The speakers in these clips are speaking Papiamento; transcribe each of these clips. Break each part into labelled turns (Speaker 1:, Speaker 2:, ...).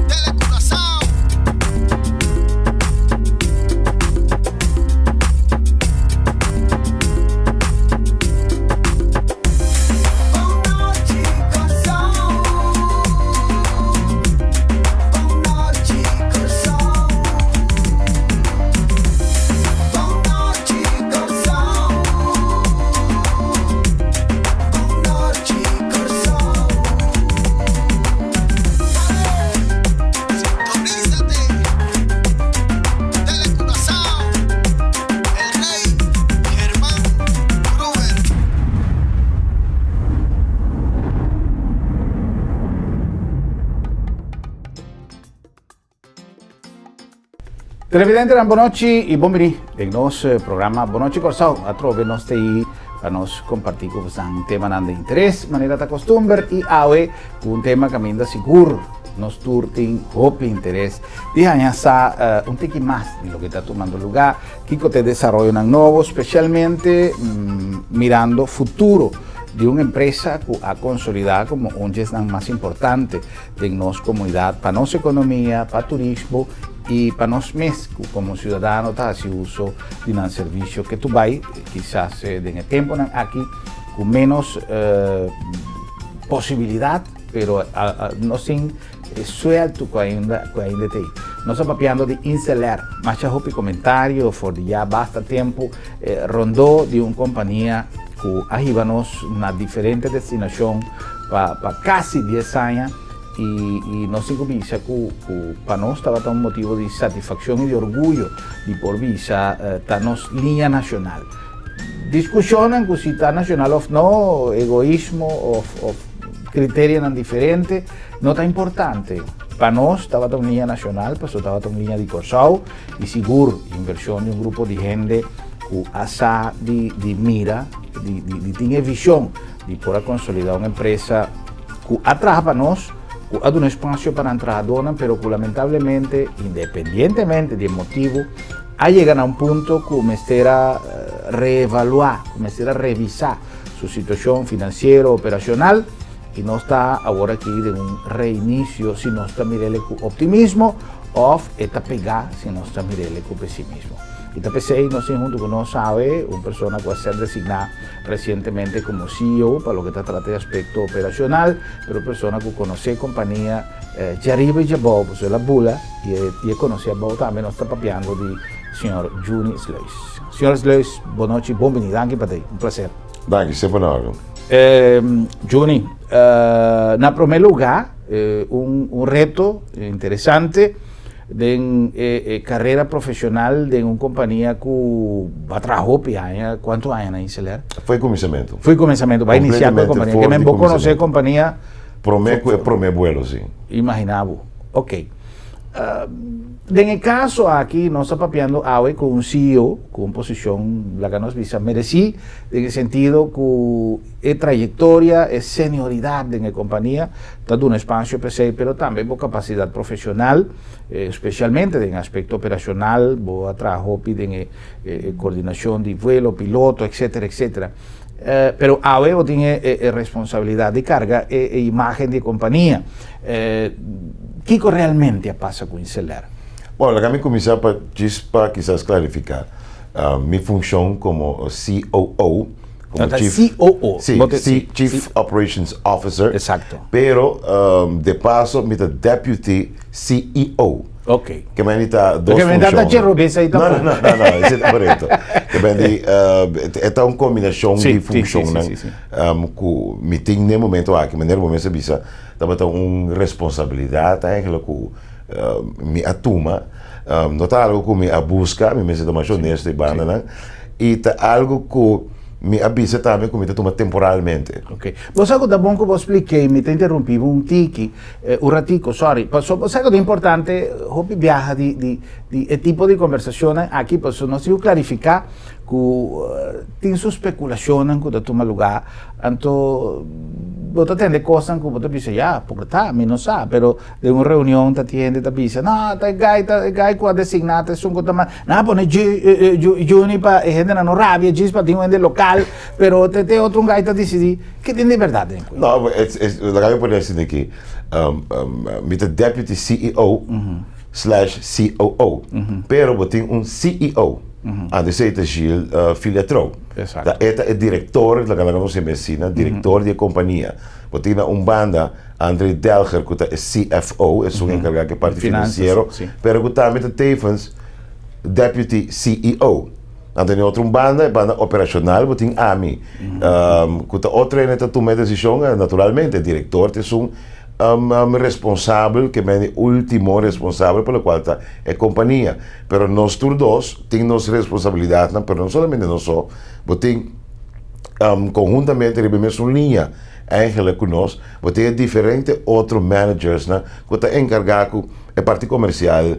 Speaker 1: Telecuraçao. Sintonízate. Telecuraçao. El Rey Germán Gruber.
Speaker 2: Televidentenan bonochi y bon bini den nos programa Bonochi Kòrsou. Atrobe nos ta ei pa nos kompartí ku bosan temanan di interes manera ta kostumber i awe ku un tema kaminda sigur nos tur tin hopi interes di haña sa un tiki mas di loke ta tumando lugá, kiko ta e desaroyonan nobo, spesialmente mirando futuro di un empresa ku a konsolidá komo un djesnan mas importante den nos komunidat, pa nos ekonomia, pa turismo i pa nos mes ku komo siudadano ta hasi uso di nan servisio ke tu bai kisas den e temponan aki ku ménos posibilidat pero nos tin e suelto ku ainda ku ainda ta ei. Nos a papiando di Inselair, masha hopi komentario for di ya basta tempu rondó di un kompania ku a hiba nos na diferente destinashon pa pa kasi dies aña i i nos tin ku bisa ku ku pa nos tabata un motibu di satisfakshon i di orguyo di por bisa ta nos liña nashonal. Diskushonnan ku si ta nashonal òf no, egoismo òf òf kriterionan diferente no ta importante. Pa nos tabata un liña nashonal pasobra tabata un liña di Kòrsou i sigur invershon di un grupo di hende ku a sa di di mira di di di tin e vishon di por a konsolidá un empresa ku a traha pa nos, ku a duna espasio pa nan trahadónan, pero ku lamentablemente, independientemente di e motibu, a yega na un punto ku mester a reevaluá, ku mester a revisá su situashon finansiero, operashonal, i nos ta awor aki den un reinisio si nos ta mir'el ku optimismo òf e ta pegá si nos ta mir'el ku pesimismo. I ta p'esei nos tin huntu ku nos awe un persona ku a ser designá Resientemente komo CEO pa loke ta trata e aspekto operashonal, pero persona ku konosé kompania djariba i djabou, pasobra el a bula i e konosé abou tambe, nos ta papiando di señor Juni Sluis. Señor Sluis, bonochi, bon bini, danki pa tei, un plaser.
Speaker 3: Danki, semper na orden.
Speaker 2: Juni, na promé lugá un reto interesante. Den e carera profesional den un compania cu ba traha hopi aña, cuanto aña na Inselair?
Speaker 3: Foi cuminsamentu.
Speaker 2: Foi cuminsamentu, ba inicia cu e compania. Ke men bo conoce e compania.
Speaker 3: Prome cu e prome buelo, si.
Speaker 2: Imagina bo. Ok. Den e caso aki nos ta papiando awe cu un CEO cu un posicion, laga nos bisa, mereci, den e sentido cu e trayectoria, e senioridad den e compania ta duna espacio p'esey, pero tambe bo capacidad profesional, specialmente den aspecto operacional, bo a traha hopi den e coordinacion di vuelo, piloto, etcetera, etcetera. Pero awe bo tin e responsabilidad di carga e imagen di e compania. Kico realmente a pasa cu Inselair?
Speaker 3: Bueno, laga mi cuminsa pa djis pa kisas clarifica. Mi funcion como COO,
Speaker 2: como Chief, COO,
Speaker 3: sí, sí, Chief Operations Officer.
Speaker 2: Exacto.
Speaker 3: Pero de paso mi ta Deputy CEO.
Speaker 2: Ok.
Speaker 3: Ke men di ta dos
Speaker 2: Ke men ta
Speaker 3: funshon.
Speaker 2: ta cherobes ahí
Speaker 3: No,
Speaker 2: tampoco.
Speaker 3: no, no, no, ese ta korekto. Ke men di e ta un kombinashon
Speaker 2: Sí,
Speaker 3: di
Speaker 2: sí, sí, sí,
Speaker 3: funshonnan
Speaker 2: sí, sí.
Speaker 3: ku mi tin den momento aki, manera bo mes a bisa, tabata un responsabilidat eigenlijk ku mi a tuma. No ta algu ku mi a buska, mi mester ta masha honesto e bandanan. I ta algu ku mi a bisa tambe ku mi ta tuma temporalmente.
Speaker 2: Ok. Bo sa ku ta bon ku bo splik'é, mi ta interrumpí bo un tiki, un ratico, sorry. Paso bo sa ku ta importante hopi biaha di di di e tipo di kombersashonnan aki, paso nos tin ku klarifiká ku tin su spekulashonnan ku ta tuma lugá, anto. Bo ta tende kosnan ku bo ta bisa, ya, por ta, mi no sa, pero den un reunion ta tiende ta bisa, no, ta e guy, ta e guy ku a designá ta esun ku ta ma, nan a pone Juni pa e hendenan no rabia djis pa tin un hende lokal, pero te te otro un guy ta disidí. Ke tin di bèrdat den kuenta?
Speaker 3: No, laga mi pone asina aki, mi ta deputy CEO slash COO, pero bo tin un CEO, anto esei ta Gilles Filiatrault.
Speaker 2: Exacto.
Speaker 3: Ta e ta e director, laga laga nos heme asina, director di e compania. Bo tin na un banda André Delger cu ta e CFO, esun encarga cu e parti
Speaker 2: Finanzas,
Speaker 3: financiero,
Speaker 2: si.
Speaker 3: pero cu tambe ta tevens deputy CEO. Anto na e otro un banda, e banda operacional, bo tin ami, cu ta otro hende ta tuma e decision, naturalmente e director ta esun responsabel, ke men e ultimo responsabel pa locual ta e compania. Pero nos tur dos tin nos responsabilidadnan, pero no solamente nos so, bo tin conhuntamente riba e mesun liña eigenlijk cu nos, bo tin e diferente otro managersnan cu ta encarga cu e parti comercial,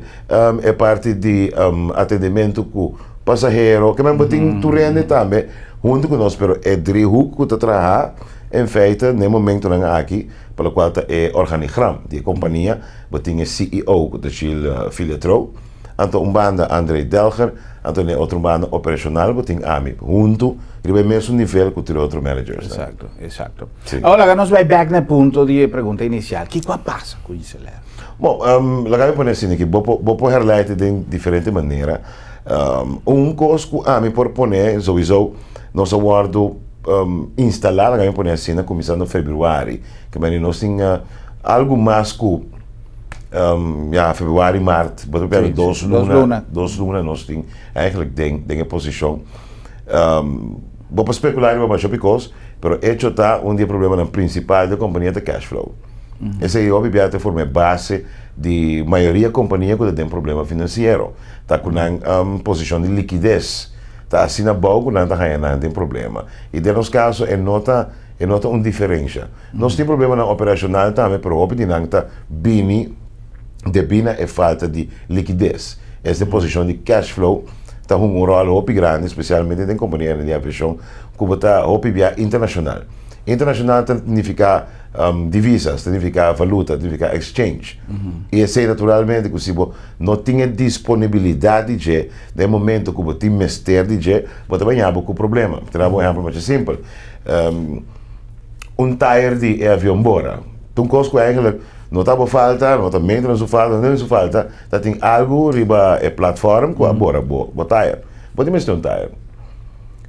Speaker 3: e parti di atendimento cu pasahero, ke men bo tin tur hende tambe hunto cu nos, pero e driehoek cu ta traha en feite na e momentonan aki pa locual ta e organigram di e compania, Bo tin e CEO ku ta Gilles Filiatrault, anto un banda André Delger, anto na e otro banda operacional bo tin ami, huntu riba e mesun nivel ku tur e otro managersnan.
Speaker 2: Exacto, exacto.
Speaker 3: Si.
Speaker 2: Awor laga nos bai bek na e punto di e pregunta inicial, kiko a pasa ku InselAir?
Speaker 3: Bon, laga mi pone asina aki, bo por bo por herleid den diferente manera. Un kos ku ami por pone souiso nos a wòrdu instalá, laga mi pone asina, kuminsando februari, ke manera nos tin Algu mas ku ya februari, mart, bo ta papia dos luna, dos luna nos tin eigenlijk den den e posishon. Bo por spekulá riba masha hopi kos, pero echo ta un di e problemanan prinsipal di e kompania ta cash flow. Esei hopi bia ta forma e base di mayoria kompania ku ta den problema finansiero, ta ku nan posishon di likides ta asina abou ku nan ta haña nan den problema. I den nos kaso e no ta e no ta un diferensha. Nos tin problemanan operashonal tambe, pero hopi di nan ta bini debí na e falta di likides. Esta posishon di cash flow ta hunga un ròl hopi grandi, spesialmente den kompanianan di aviashon ku bo ta hopi bia internashonal. Internashonal ta nifiká divisas, ta nifiká valuta, ta nifiká exchange. I esei naturalmente ku si bo no tin e disponibilidat di dje den e momento ku bo tin mester di dje, bo ta baña bo ku problema. Mi ta daba un ehèmpel masha simpel. Un tayer di e avion bora. Ta un kos ku eigenlijk no ta bo falta, no ta maintenance su falta, no ta su falta, ta tin algu riba e platform ku a bora bo bo tayer. Bo tin mester un tayer.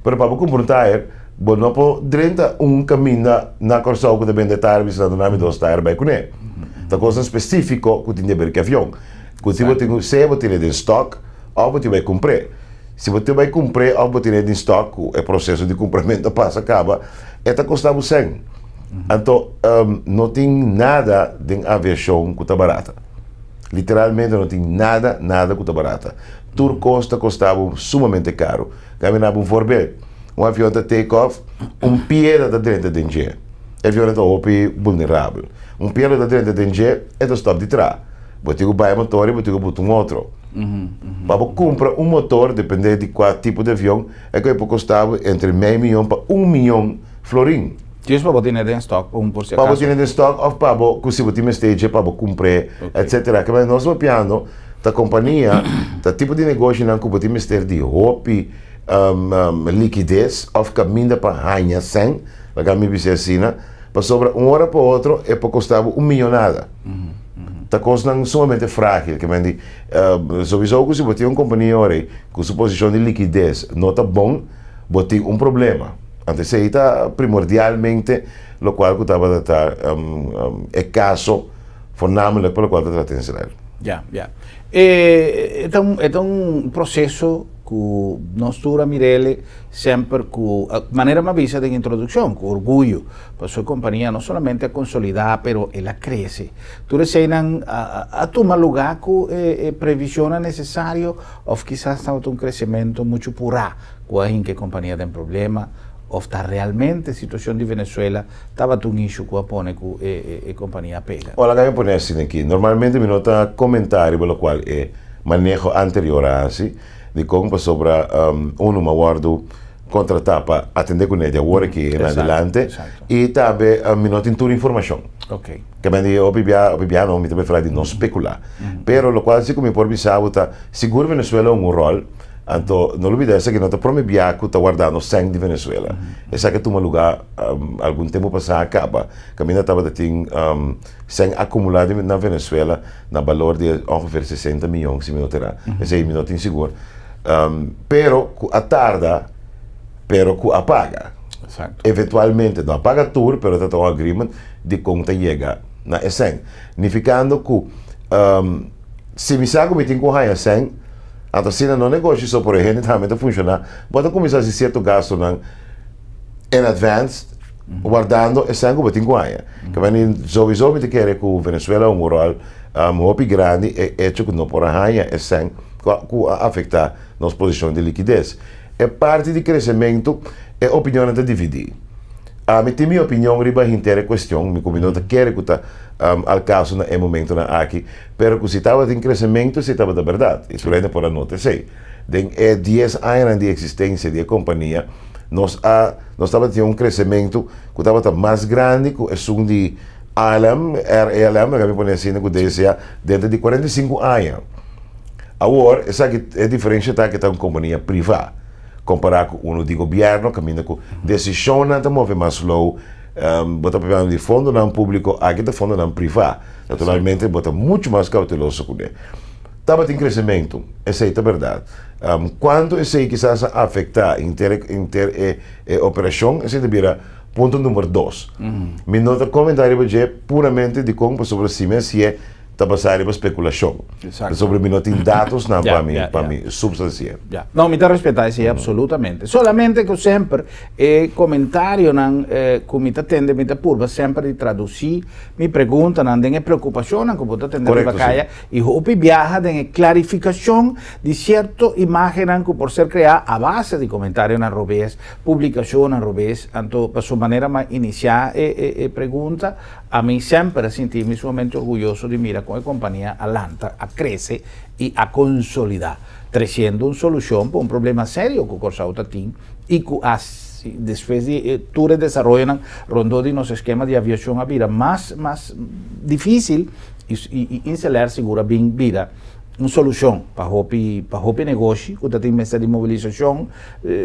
Speaker 3: Pero pa bo kumpra un tayer, bo no por drenta un kaminda na Kòrsou ku ta bende tayer bisa nan duna mi dos tayer bai kuné. Ta kosnan spesífiko ku tin di aber ku e avion. Ku si bo tin ku sea bo tene den stock òf bo tin bai kumpr'é. Si bo tin bai kumpr'é òf bo tene den stock ku e proseso di kumpramentu a pasa kaba, E ta kosta bo sèn. Anto, no tin nada den aviashon ku ta barata. Literalmente no tin nada, nada ku ta barata. Tur kos ta kosta bo sumamente karu. Kami na bo un voorbeeld. Un avion ta take off, un piedra ta drenta den dje. E avion ta hopi vulnerabel. Un piedra ta drenta den dje, e ta stòp di traha. Bo tin ku bai e motor i bo tin ku buta un otro. Pa bo kumpra un motor, depende di kua tipo di avion, E ku e por kosta bo entre mei miyon pa un miyon florin.
Speaker 2: Djis pa bo tene den stock un por si
Speaker 3: Pa bo
Speaker 2: akaso.
Speaker 3: tene den stock of pa bo ku si bo tin mester dje pa bo kumpr'é etcetera. Ke nos papiando ta kompania, ta tipo di negoshinan ku bo tin mester di hopi likides of kaminda pa haña sèn, laga mi bisa asina, pasobra un ora pa otro e por kosta bo un miyonada. Ta kosnan sumamente frágil, ke men di Souiso ku si bo tin un kompania ora ei ku su posishon di likides no ta bon, bo tin un problema. Anto esei ta primordialmente lokual ku tabata ta e kaso voornamelijk pa lokual ta trata InselAir.
Speaker 2: Ya, ya. E ta un, e ta un proseso ku nos tur a mir'el semper ku, manera mi a bisa den introdukshon, ku orguyo. Pasobra e kompania no solamente a konsolidá pero el a krese. Tur eseinan a tuma lugá ku e previsionnan nesesario òf kisas tabata un kresementu muchu purá ku a hinka e kompania den problema òf ta realmente situashon di Venezuela tabata un ishu ku a pone ku e kompania a pega?
Speaker 3: Ora mi pone asina aki, normalmente mi no ta komentá riba lokual e maneho anterior a hasi, dikon? Pasobra unu mi a wòrdu. kontratá pa atendé kuné di awor aki en adelante i tambe mi no tin tur informashon. Ke men di hopi bia, hopi bia no, mi ta preferá di no spekulá. Pero lokual si ku mi por bisa bo ta sigur Venezuela un ròl, anto no lubidá esaki no ta prome bia ku ta wardando sèn di Venezuela. Esaki a tuma lugá algun tempu pasá a kaba, kaminda tabata tin sèn akumulá na Venezuela na balor di ongeveer 60 miyon si mi no ta erá. Esei mi no tin sigur. Pero ku a tarda, pero ku a paga. Eventualmente no a paga tur, pero ta ta un agreement di kon ta yega na e sèn. Nifikando ku si mi sa ku mi tin ku haña sèn, anto asina no negoshi so, pero e hende tambe ta funshoná, bo ta kuminsá hasi sierto gastunan in advance, wardando e sèn ku bo tin ku haña. Kemeni souiso mi ta kere ku Venezuela un ròl hopi grandi e echo ku no por a haña e sèn ku a afektá nos posishon di likides. E parti di kresementu e opinionnan ta dividí. Ami tin mi opinion riba henter e kuestion, mi ku mi no ta kere ku ta al kaso na e momentunan aki, pero ku si tabatin kresementu esei tabata bèrdat i tur hende por a nota esei. Den e dies añanan di eksistensia di e kompania nos a nos tabatin un kresementu ku tabata mas grandi ku esun di ALM, RALM, laga mi pone asina, ku DCA denter di 45 aña. Awor, esaki e diferensha ta ke ta un kompania privá kompará ku unu di gobièrnu kaminda ku desishonnan ta move mas slow, bo ta papiando di fondonan públiko, aki ta fondonan privá. Naturalmente bo ta muchu mas kauteloso kuné. Tabatin kresementu, esei ta bèrdat. Kuantu esei kisas a afektá henter henter e e operashon, esei ta bira punto number dos. Mi no ta komentá riba dje puramente dikon pasobra si mi hasié ta basá riba spekulashon. Pasobra mi no tin datosnan pa mi pa mi supstansié.
Speaker 2: Ya. No, mi ta respetá esei absolutamente. Solamente ku semper e komentarionan ku mi ta tende mi ta purba semper di tradusí mi preguntanan den e preokupashonnan ku bo ta tende riba kaya. I hopi biaha den e klarifikashon di sierto imágennan ku por ser kreá a base di komentarionan robes, publikashonnan robes. Anto pa su manera m'a inisiá e e pregunta, ami semper a sinti mi sumamente orguyoso di mira kon e kompania a lanta, a krese i a konsolidá, tresiendo un solushon pa un problema serio ku Kòrsou ta tin i ku a despues di tur e desaroyonan rondó di nos eskema di aviashon a bira mas mas difísil. I InselAir sigur a bin bira un solushon pa hopi pa hopi negoshi ku ta tin mester di mobilisashon.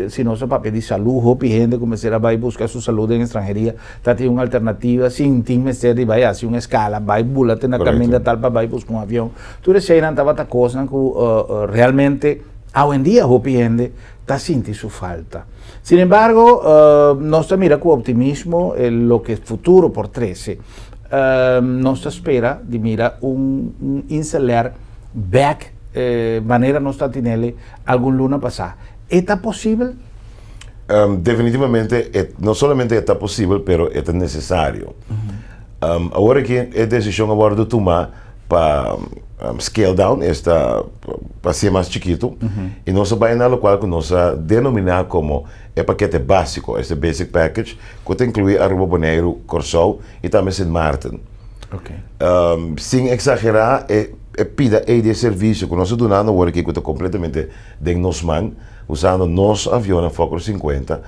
Speaker 2: Si nos a papia di salú, hopi hende ku mester a bai buska su salú den estranheria ta tin un alternativa sin tin mester di bai hasi un eskala, bai bula te na kaminda tal pa bai buska un avion. Tur eseinan tabata kosnan ku realmente awendia hopi hende ta sinti su falta. Sin embargo, nos ta mira ku optimismo loke futuro por trese. Nos ta spera di mira un InselAir bek manera nos ta tinele algun luna pasá. E ta posibel?
Speaker 3: Definitivamente e no solamente e ta posibel pero e ta nesesario. Awor aki e desishon a wòrdu tumá pa scale down, esta pa hasié mas chikitu i nos a bai na lokual ku nos a denominá komo E pakete básiko, este basic package, ku ta inkluí Aruba, Boneiru, Kòrsou i tambe Sint Maarten. Sin eksagerá, e e pida ei di e servisio ku nos ta dunando awor aki ku ta kompletamente den nos man, usando nos avionnan Fokker 50,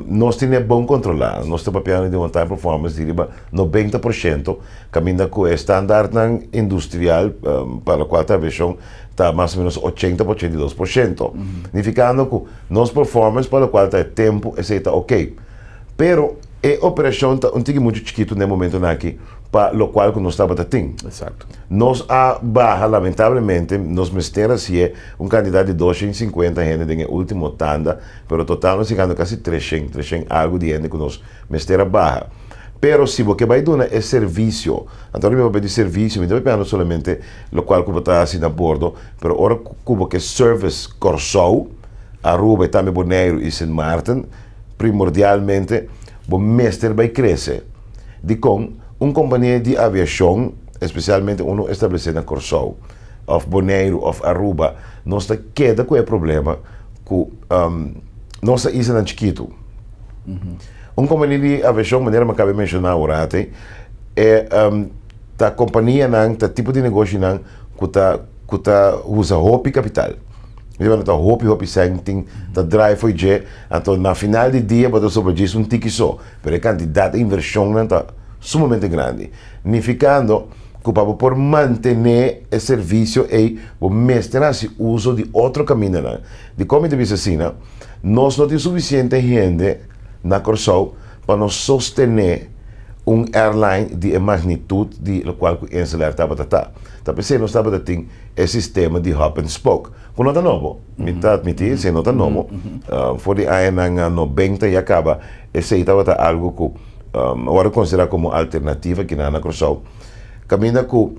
Speaker 3: nos tin e bon kontrolá. Nos ta papiando di un on-time performance di riba 90%, kaminda ku e standaardnan industrial pa lokual ta aviashon ta mas o menos 80 pa 82%. Nifikando ku Nos performance pa locual ta e tempo esey ta ok. Pero e operacion ta un tiki mucho chikito na e momentonan aki pa locual cu nos tabata tin. Nos a baha lamentablemente, nos mester a hacié un cantidad di 250 hende den e ultimo tanda, pero total nos yegando casi 300, 300 algo di hende cu nos mester a baha. Pero si bo ke bay duna e servicio, anto ora mi papia di servicio mi ta papiando solamente locual cu bo ta haci na bordo, Pero ora ku bo ke service Kòrsou, Aruba i tambe Boneiru i Sint Maarten, primordialmente bo mester bai krese. Dikon? Un kompania di aviashon, espesialmente unu establesé na Kòrsou òf Boneiru òf Aruba, nos ta keda ku e problema ku nos ta islanan chikitu. Un kompania di aviashon, manera mi a kaba di menshoná awor ate, e ta kompanianan, ta tipo di negoshinan ku ta ku ta usa hopi kapital. Mi ta hopi hopi sèn tin ta draai fo'i dje, anto na final di dia bo ta sobra djis un tiki so, pero e kantidat di invershonnan ta sumamente grandi, nifikando ku pa bo por mantené e servisio ei bo mester hasi uso di otro kamindanan. Dikon mi ta bisa asina? Nos no tin sufisiente hende na Kòrsou pa nos sostené un airline di e magnitut di lokual ku InselAir tabata ta. Ta p'esei nos tabata tin e sistema di hub and spoke, ku no ta nobo, mi ta admití esei no ta nobo, for di añanan nobenta ya kaba esei tabata algu ku a wòrdu konsiderá komo alternativa kinan na Kòrsou, kaminda ku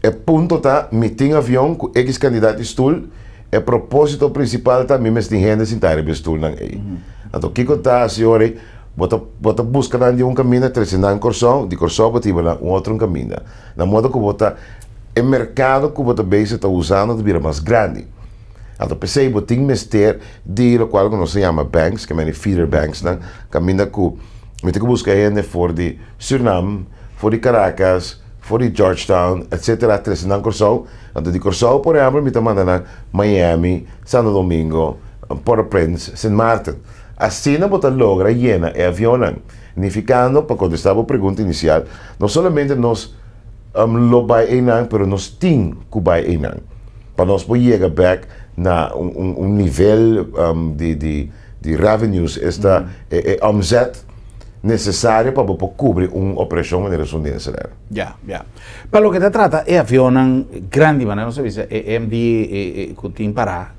Speaker 3: e punto ta mi tin avion ku ekis kandidat di stul, e propósito prinsipal ta mi mes tin hende sintá riba e stulnan ei. Anto kiko ta hasi ora ei? Bo ta bo ta buska nan di un kaminda trese nan Kòrsou, di Kòrsou bo ta hiba nan un otro kaminda. Na moda ku bo ta e merkado ku bo ta bezig ta usando ta bira mas grandi. Anto p'esei bo tin mester di lokual ku nos ta yama banks, ke meni feeder banksnan, kaminda ku mi tin ku buska hende for di Surinam, for di Caracas, for di Georgetown, etsetera, trese nan Kòrsou. Anto di Kòrsou, por ehèmpel, mi ta manda nan Miami, Santo Domingo, Port-au-Prince, Sint Maarten. Asina bo ta logra yena e avionnan. Nifikando, pa kontestá bo pregunta inisial, no solamente nos lo bai einan, pero nos tin ku bai einan pa nos por yega bèk na un nivel di revenues, esta e omzet nesesario pa bo por kubri un operashon manera esun di Inselair.
Speaker 2: Ya, ya. Pa loke ta trata e avionnan grandi, manera nos a bisa e MD ku tin pará,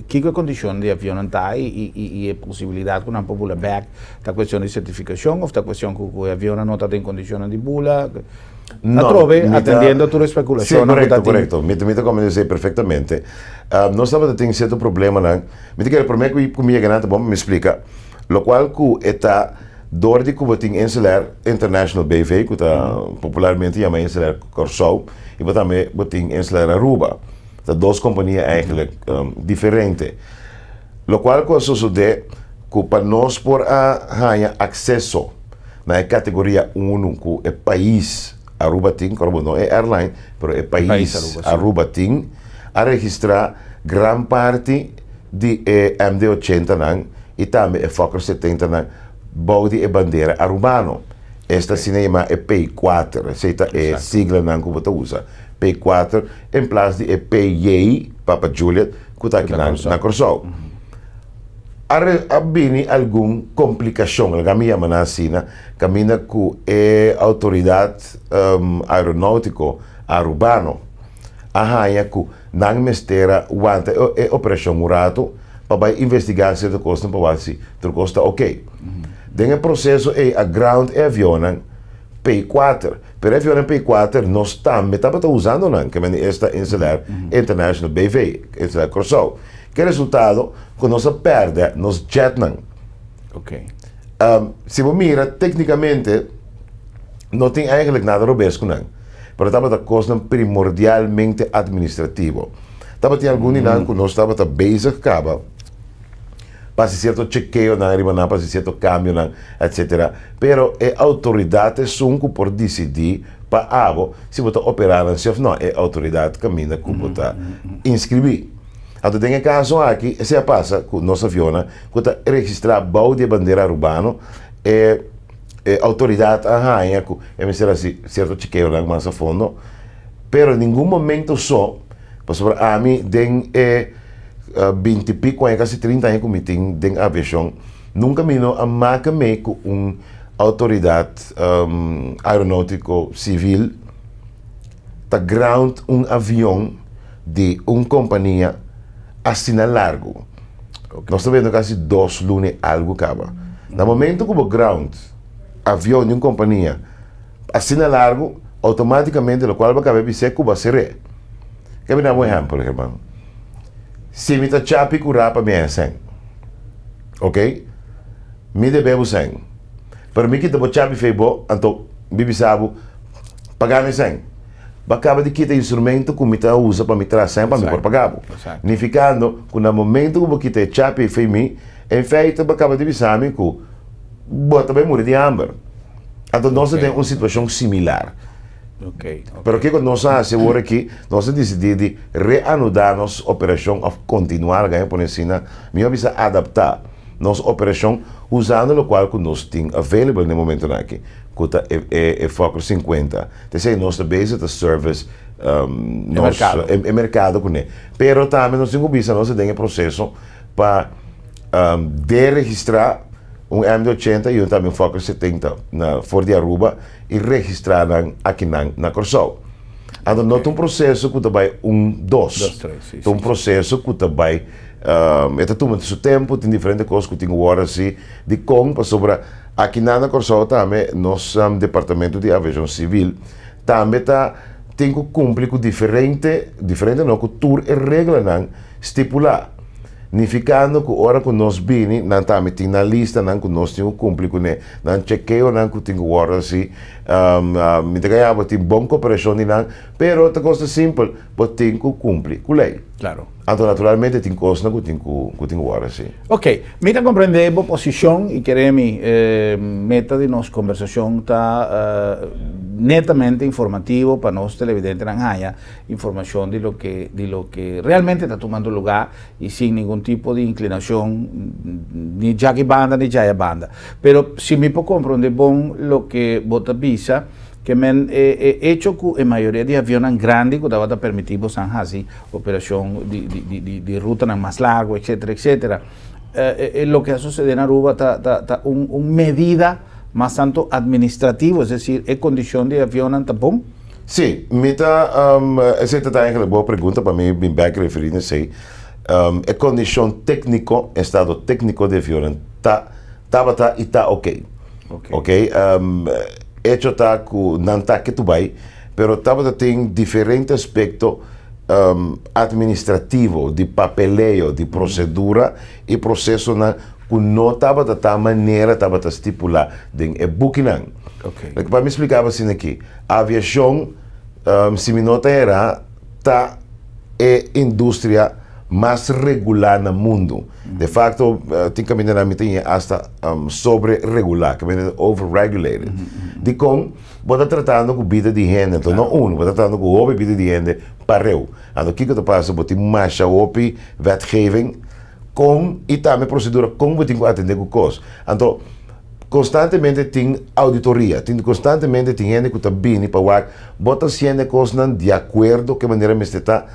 Speaker 2: kiko e kondishon di avionnan ta i e posibilidat ku nan por bula bèk? Ta kuestion di sertifikashon òf ta kuestion ku e avionnan no ta den kondishonnan di bula? Atrobe, atendiendo tur e spekulashonnan ku ta tin.
Speaker 3: Sí, korekto, korekto. Mi ta komprende esei perfektamente. Nos tabata tin sierto problemanan. Mi ta kere promé ku mi yega nan ta bon pa mi splika lokual ku e ta dor di ku bo tin InselAir International BV ku ta popularmente yama InselAir Kòrsou i bo tambe bo tin InselAir Aruba. Ta dos kompania eigentlik diferente. Lokual ku a sosodé ku pa nos por a haña akseso na e kategoria unu ku e pais Aruba tin, kòrda bo no e airline, pero e pais Aruba tin, a registrá gran parti di e MD ochenta nan i tambe e Fokker setenta nan bou di e bandera arubano. Esta asina yamá e P kuater, esei ta e siglanan ku bo ta usa, P kuater en plas di e PJ, Papa Juliet, ku ta akinan na Kòrsou. A bini algun komplikashon, laga mi yama nan asina, kaminda ku e outoridat aeronoutiko arubano a haña ku nan mester a wanta e operashon un ratu pa bai investigá sierto kosnan pa wak si tur kos ta oke. Den e proseso ei a ground e avionnan P kuater, pero e avionnan P kuater nos tambe tabata usando nan, ke mende esta Inselair International BV, Inselair Kòrsou. Ke resultado ku nos a pèrdè nos jetnan. Si bo mira teknikamente no tin eigenlijk nada robes ku nan, pero tabata kosnan primordialmente administrativo. Tabatin algun di nan ku nos tabata bezig kaba pa hasi sierto chekeonan riba nan, pa hasi sierto kambionan, etsetera. Pero e outoridat esun ku por disidí pa abo si bo ta operá nan si òf no, e outoridat kaminda ku bo ta inskribí. Anto den e kaso aki esei a pasa ku nos avionnan ku ta registrá bou di e bandera arubano, e e outoridat a haña ku e mester hasi sierto chekeonan mas a fondo, pero ningun momento so, pasobra ami den e binti piko aña kasi trinta aña ku mi tin den aviashon, nunka mi no a maka mei ku un outoridat aeronautiko sivil ta ground un avion di un kompania asina largu. Nos ta bendo kasi dos luna i algu kaba. Na momento ku bo ground avion di un kompania asina largu, outomátikamente lokual bo kaba bis'é ku bo a ser'é. Ke mi da un ehèmpel, herman. Si mi ta chapi ku rapa mi a sèn, ok, mi debe bo sèn, pero mi kita bo chapi fei bo, anto mi bisa bo, paga mi sèn. Bo a kaba di kita instrumento ku mi ta usa pa mi traha sèn pa mi por paga bo. Nifikando ku na momento ku bo kita e chapi fei mi, en feite bo a kaba di bisa mi ku bo ta bai muri di hamber. Anto nos ta den un situashon similar. Pero kiko nos a hasi awor aki, nos a disidí di reanudá nos operashon òf kontinuá, laga mi pone asina, mihó bisa adaptá nos operashon usando lokual ku nos tin available na e momentonan aki, ku ta e Fokker 50. T'esei nos ta bezig ta service nos e merkado kuné. Pero tambe nos tin ku bisa nos ta den e proseso pa deregistrá un MD 80 i un tambe un Fokker 70 na for di Aruba i registrá nan akinan na Kòrsou. Anto no ta un proseso ku ta bai un dos. Ta un proseso ku ta bai e ta tuma su tempu, tin diferente kos ku tin ku wòrdu hasi dikon pasobra akinan na Kòrsou tambe nos departamento di aviashon sivil tambe ta tin ku kumpli ku diferente, diferente no, ku tur e reglanan stipulá. Nifikando ku ora ku nos bini, nan tambe tin nan listanan ku nos tin ku kumpli kuné, nan chekeonan ku tin ku wòrdu hasi. Mi ta kaya bo tin bon koperashon di nan, pero ta kos ta simpel, bo tin ku kumpli ku lei.
Speaker 2: Klaro.
Speaker 3: Anto naturalmente tin kosnan ku tin ku ku tin ku wòrdu hasi.
Speaker 2: Ok, mi ta komprendé bo posishon i kere mi meta di nos kombersashon ta netamente informativo pa nos televidentenan haña informashon di loke di loke realmente ta tumando lugá i sin ningun tipo di inklinashon ni djaki banda ni djaya banda. Pero si mi por komprondé bon loke bo ta bisa, ke men e e echo ku e mayoria di avionnan grandi ku tabata permití bosan hasi operashon di di di di di rutanan mas largu etcetera etcetera, e loke a susedé na Aruba ta ta ta un un medida mas tanto administrativo, es desir e kondishon di e avionnan ta bon?
Speaker 3: Sí, mi ta, esei ta ta eigenlijk bo pregunta pa mi bin bek referí na esei. E kondishon tékniko, estado tékniko di e avionnan ta, tabata i ta oké. Oké, echo ta ku nan ta ketu bai, pero tabata tin diferente aspekto administrativo, di papeleo, di prosedura i prosesonan ku no tabata ta manera tabata stipulá den e bukinan. Pa mi splika bo asina aki. Aviashon, si mi no ta erá, ta e industria mas regulá na mundu. De facto, tin kamindanan mi ta ñe asta sobre-regulá, kaminda ta over-regulated. Dikon? Bo ta tratando ku bida di hende, anto no unu, bo ta tratando ku hopi bida di hende pareu. Anto kiko ta pasa? Bo tin masha hopi wetgeving kon i tambe prosedura kon bo tin ku atendé ku kos. Anto. Konstantemente tin auditoria, tin konstantemente tin hende ku ta bini pa wak bo ta hasiendo e kosnan di akuerdo ku e manera mester ta.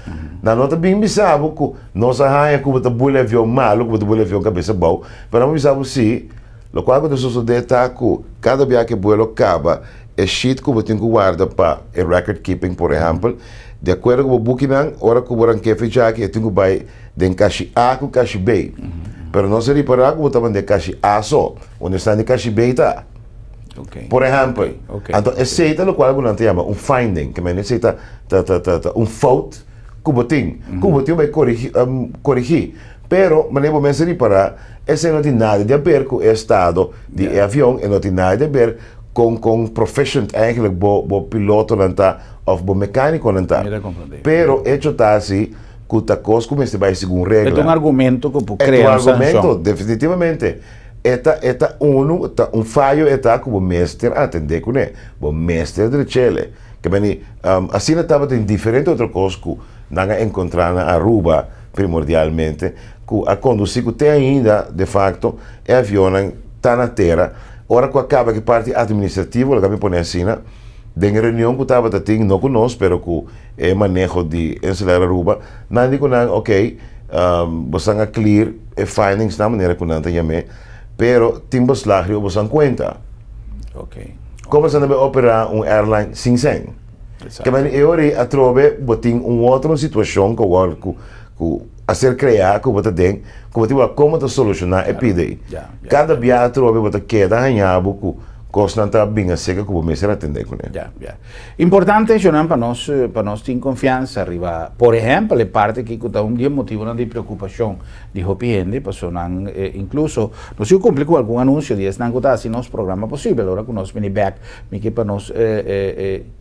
Speaker 3: Nan no ta bin bisa bo ku nos a haña ku bo ta bula e avion malu, ku bo ta bula e avion kabesa abou, pero nan por bisa bo si, lokual ku ta sosodé ta ku kada bia ku e buelo kaba, e sheet ku bo tin ku warda pa e record keeping por ehèmpel, di akuerdo ku bo bukinan, ora ku bo rankefe djaki e tin ku bai den kashi A ku kashi B. Pero nos a ripará ku bo ta mand'é kashi A so, unda esnan di kashi B ta. Por ehèmpel. Anto esei ta lokual ku nan ta yama un finding, ke mende esei ta ta ta ta ta un fout ku bo tin, ku bo tin bai korigí korigí. Pero manera bo mes a ripará, esei no tin nada di aber ku e estado di e avion, e no tin nada di aber kon kon proficient eigenlijk bo bo pilotonan ta òf bo mekánikonan ta. Pero echo ta asi. Ku ta kos ku mester bai segun regla.
Speaker 2: E ta un argumento ku por krea un sanshon.
Speaker 3: E ta un argumento, definitivamente. E ta, e ta unu, ta un fayo e ta ku bo mester atendé kuné. Bo mester drech'ele. Ke meni, asina tabatin diferente otro kos ku nan a enkontrá na Aruba primordialmente, ku a kondusí ku te ainda, de fakto, e avionnan ta na tera. Ora ku a kaba ku e parti administrativo, laga mi pone asina, den e reunion ku tabata tin, no ku nos, pero ku e maneho di Insel Air Aruba, nan di ku nan, ok, bosan a clear e findings na manera ku nan ta yam'é, pero tin beslag riba bosan kuenta. Kon bosan ta bai operá un airline sin sèn? Ke manera e ora ei atrobe bo tin un otro situashon ku awor ku ku a ser kreá ku bo ta den, ku bo tin wak kon bo ta solushoná e pida ei. Kada bia atrobe bo ta keda haña bo ku kosnan ta bin aserka ku bo mester atendé kuné.
Speaker 2: Importante eshonan pa nos pa nos tin confiansa riba, por ehempel e parti aki cu ta un di e motibonan di preocupacion di hopi hende, paso nan incluso nos tin cu cumpli cu algun anuncio di esnan cu ta haci nos programa posibel. Ora cu nos bini bek mi ke pa nos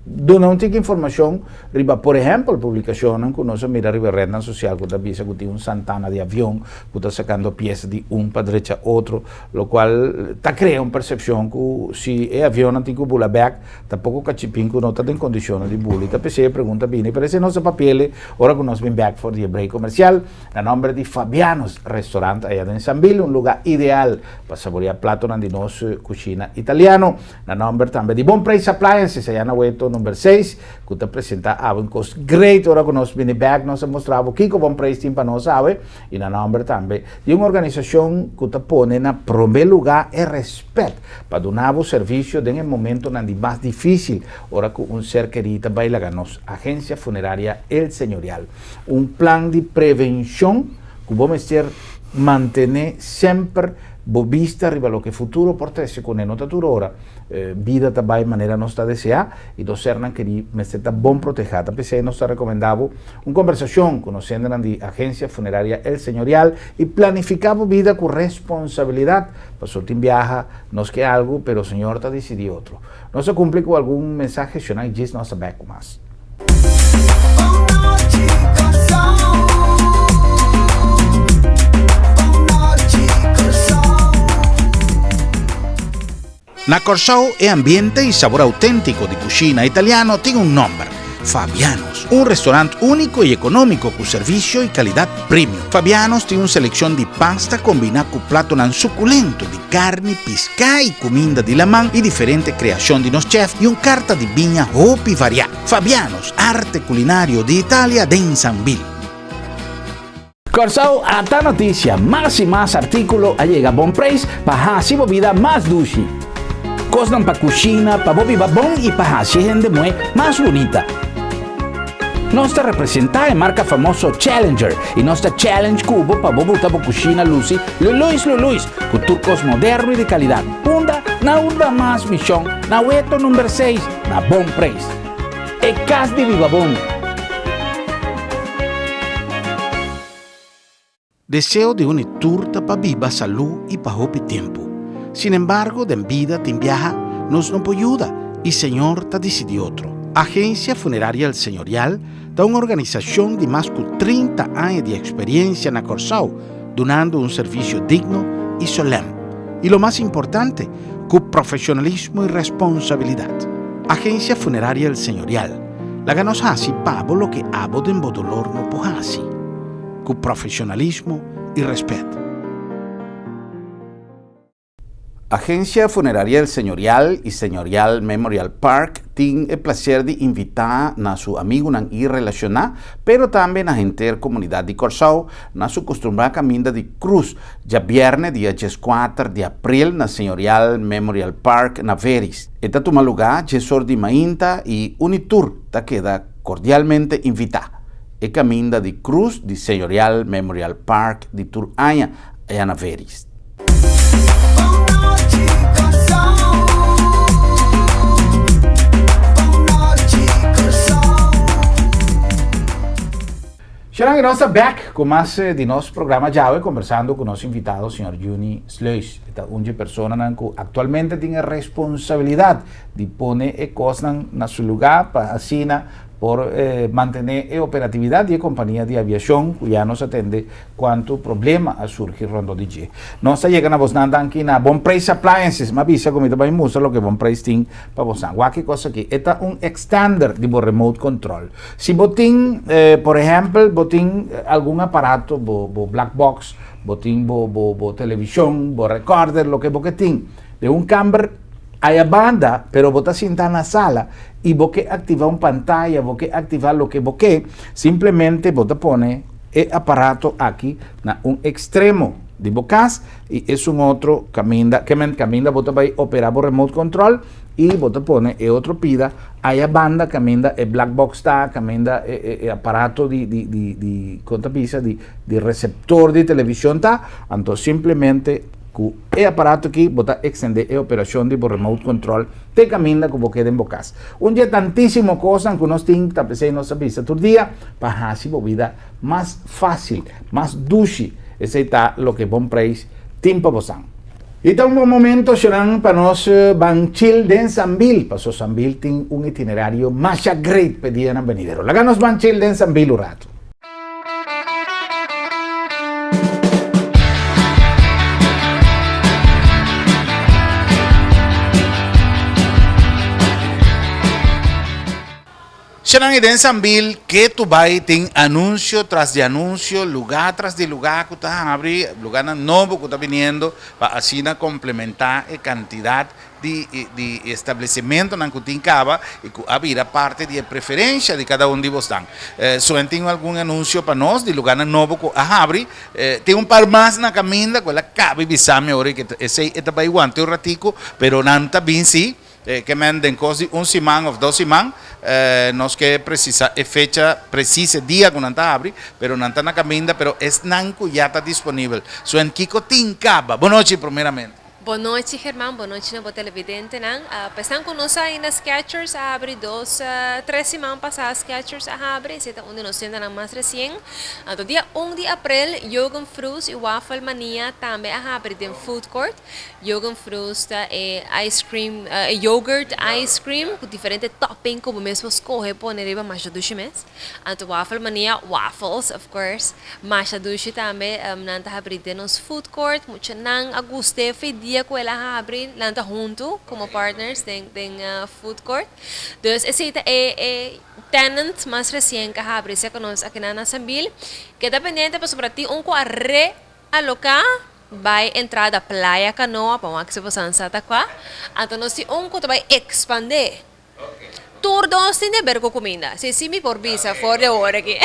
Speaker 2: duna un tiki informacion riba por ehempel publicacionnan cu nos a mira riba rednan social cu ta bisa cu tin un santana di avion cu ta sacando pieza di un pa drecha otro, locual ta crea un percepcion cu si. si e avionnan tin ku bula bèk, tampoko Kachipin ku no ta den kondishonnan di bula. I ta p'esei e pregunta bini. Pero esei nos a papi'el ora ku nos bin bèk for di e break komersial. Na nòmber di Fabiano's Restaurant aya den Sambil, un lugá ideal pa saboreá platonan di nos kushina italiano. Na nòmber tambe di Bon Prijs Appliances aya na Weto number seis, ku ta presentá awe un kos great. Ora ku nos bini bèk nos a mustra bo kiko Bon Prijs tin pa nos awe. I na nòmber tambe di un organisashon ku ta pone na promé lugá e rèspèt pa duna bo servisio den e momentonan di mas difísil ora ku un ser kerí ta bai laga nos. Agensia Funeraria El Señorial, un plan di prevenshon ku bo mester mantené semper bo bista riba loke futuro por trese kuné. No ta tur ora bida ta bai manera nos ta deseá i nos sernan kerí mester ta bon protehá. Ta p'esei nos ta rekomendá bo Un kombersashon ku nos hendenan di Agensia Funeraria El Señorial i planifiká bo bida ku responsabilidat, pasobra tin biaha nos ke algu pero Señor ta disidí otro. Nos a kumpli ku algun mensahe shonai djis nos ta bèk ku mas. Na Kòrsou e ambiente i sabor outéntiko di kushina italiano tin un nòmber, Fabiano's. Un restorant úniko i ekonómiko ku servisio i kalidat premium. Fabiano's tin un selekshon di pasta kombiná ku platonan sukulento di karni, piská i kuminda di laman i diferente kreashon di nos chèf i un karta di biña hopi variá. Fabiano's, arte kulinario di Italia den Sambil. Kòrsou ata notisia, mas i mas artíkulo a yega bon preis pa hasi bo bida mas dushi. Kosnan pa kushina, pa bo biba bon i pa hasi e hende muhé mas bunita. Nos ta representá e marka famoso Challenger i nos ta challenge ku bo pa bo buta bo kushina lusi luluis luluis ku tur kos moderno i di kalidat. Unda? Na unda mas mishon, na Weto number seis, na bon preis. E kas di biba bon. Deseo di un i tur ta pa biba salú i pa hopi tempu. Sinembargo, den bida tin biaha nos no por yuda i Señor ta disidí otro. Agencia Funeraria El Señorial ta un organisashon di mas ku 30 aña di eksperiencia na Kòrsou, dunando un servisio digno i solèm. I lo mas importante, ku profeshonalismo i responsabilidat. Agencia Funeraria El Señorial, laga nos hasi pa bo loke abo den bo dolor no por hasi, ku profeshonalismo i rèspèt. Agencia Funeraria El Señorial i Señorial Memorial Park tin e placer di invitá na su amigunan i relashoná, pero tambe na henter komunidat di Kòrsou, na su kostumbrá kaminda di krus Djabièrnè dia dieskuater di april na Señorial Memorial Park na Veris. E ta tuma lugá diesor di mainta i Unitur ta keda kordialmente invitá. E kaminda di krus di Señorial Memorial Park di tur aña aya na Veris. Sharon y nos ta back cu mas di nos programa djawe conversando cu nos invitado señor Juni Sluis. E ta un dje personanan cu actualmente tin e responsabilidad di pone e cosnan na su lugar pa asina por mantene e operatividad di e compania di aviacion cu ya nos a tende Cuanto problema a surgi rondo di dje. Nos ta yega na bosnan danki na Bon Prijs Appliances. M'a bisa cu mi ta bay mustra loke Bon Prijs tin pa bosnan. Wak ki cos aki. E ta un extender di bo remote control. Si bo tin, por ehempel, bo tin algun aparato, bo bo black box, bo tin bo bo bo television, bo recorder, loke bo ke tin den un camber aya banda, pero bo ta sinta na sala y bo ke activa un pantaya, bo ke activa loke bo ke, simplemente bo ta pone E aparato aki na un ekstremo di bo kas i esun otro kaminda, ke men kaminda bo ta bai opera bo remote control i bo ta pone e otro pida aya banda kaminda e black box ta, kaminda e e e aparato di di di di kon ta bisa di di receptor di television ta, anto simplemente ku e aparato aki bo ta ekstende e operashon di bo remote control te kaminda ku bo ke den bo kas. Un dje tantísimo kosnan ku nos tin ta p'esei nos ta bisa tur dia. Pa hasi bo bida mas fácil, mas dushi. Esei ta loke Bon Prijs tin pa bosan. I ta un bon momento, Sharon, pa nos ban chill den Sambil, paso Sambil tin un itinerario masha great p'e dianan benidero. Laga nos ban chill den Sambil un rato. Shanan i den Sambil ketu bai tin anunsio tras di anunsio, lugá tras di lugá ku ta habri, lugánan nobo ku ta biniendo pa asina komplementá e kantidat di di establesimentonan ku tin kaba i ku a bira parti di e preferensha di kada un di bosnan. Suen tin algun anunsio pa nos di lugánan nobo ku a habri. Tin un par mas na kaminda ku el a kaba i bisa mi ora ku esei e ta bai wanta un ratiku, pero nan ta bin si. Ke men den kos di un siman of dos siman, nos ke presisa e fecha presis, e dia ku nan ta habri, pero nan ta na kaminda, pero esnan ku ya ta disponibel. Suen kiko tin kaba? Bon nochi primeramente.
Speaker 4: Bon nochi German, bon nochi na bo televidentenan. Pa esnan ku no sa ainda Skechers a habri dos, tres siman pasá Skechers a habri, esei ta un di nos tiendanan mas resien. Anto dia un di aprel Yogen Fruz i Wafel Mania tambe a habri den food court. Yogen Fruz ta e ice cream, e yogurt ice cream ku diferente topping ku bo mes por skohe pone riba masha dushi mes. Anto Wafel Mania, waffles of course, masha dushi tambe. Nan ta habri den nos food court. Muchanan a gust'é fe dia ku el a habri, nan ta huntu komo partners den den food court. Dus esei ta e e tenant mas resien ku a habri serka nos akinan na Sambil. Keda pendiente pasobra tin un ku a realoká. Bai entrada Playa Canoa pa wak si bosan sa ta kua. Anto nos tin un ku ta bai ekspandé. Tur dos tin deber ku kuminda. Si si mi por bisa for di awor aki.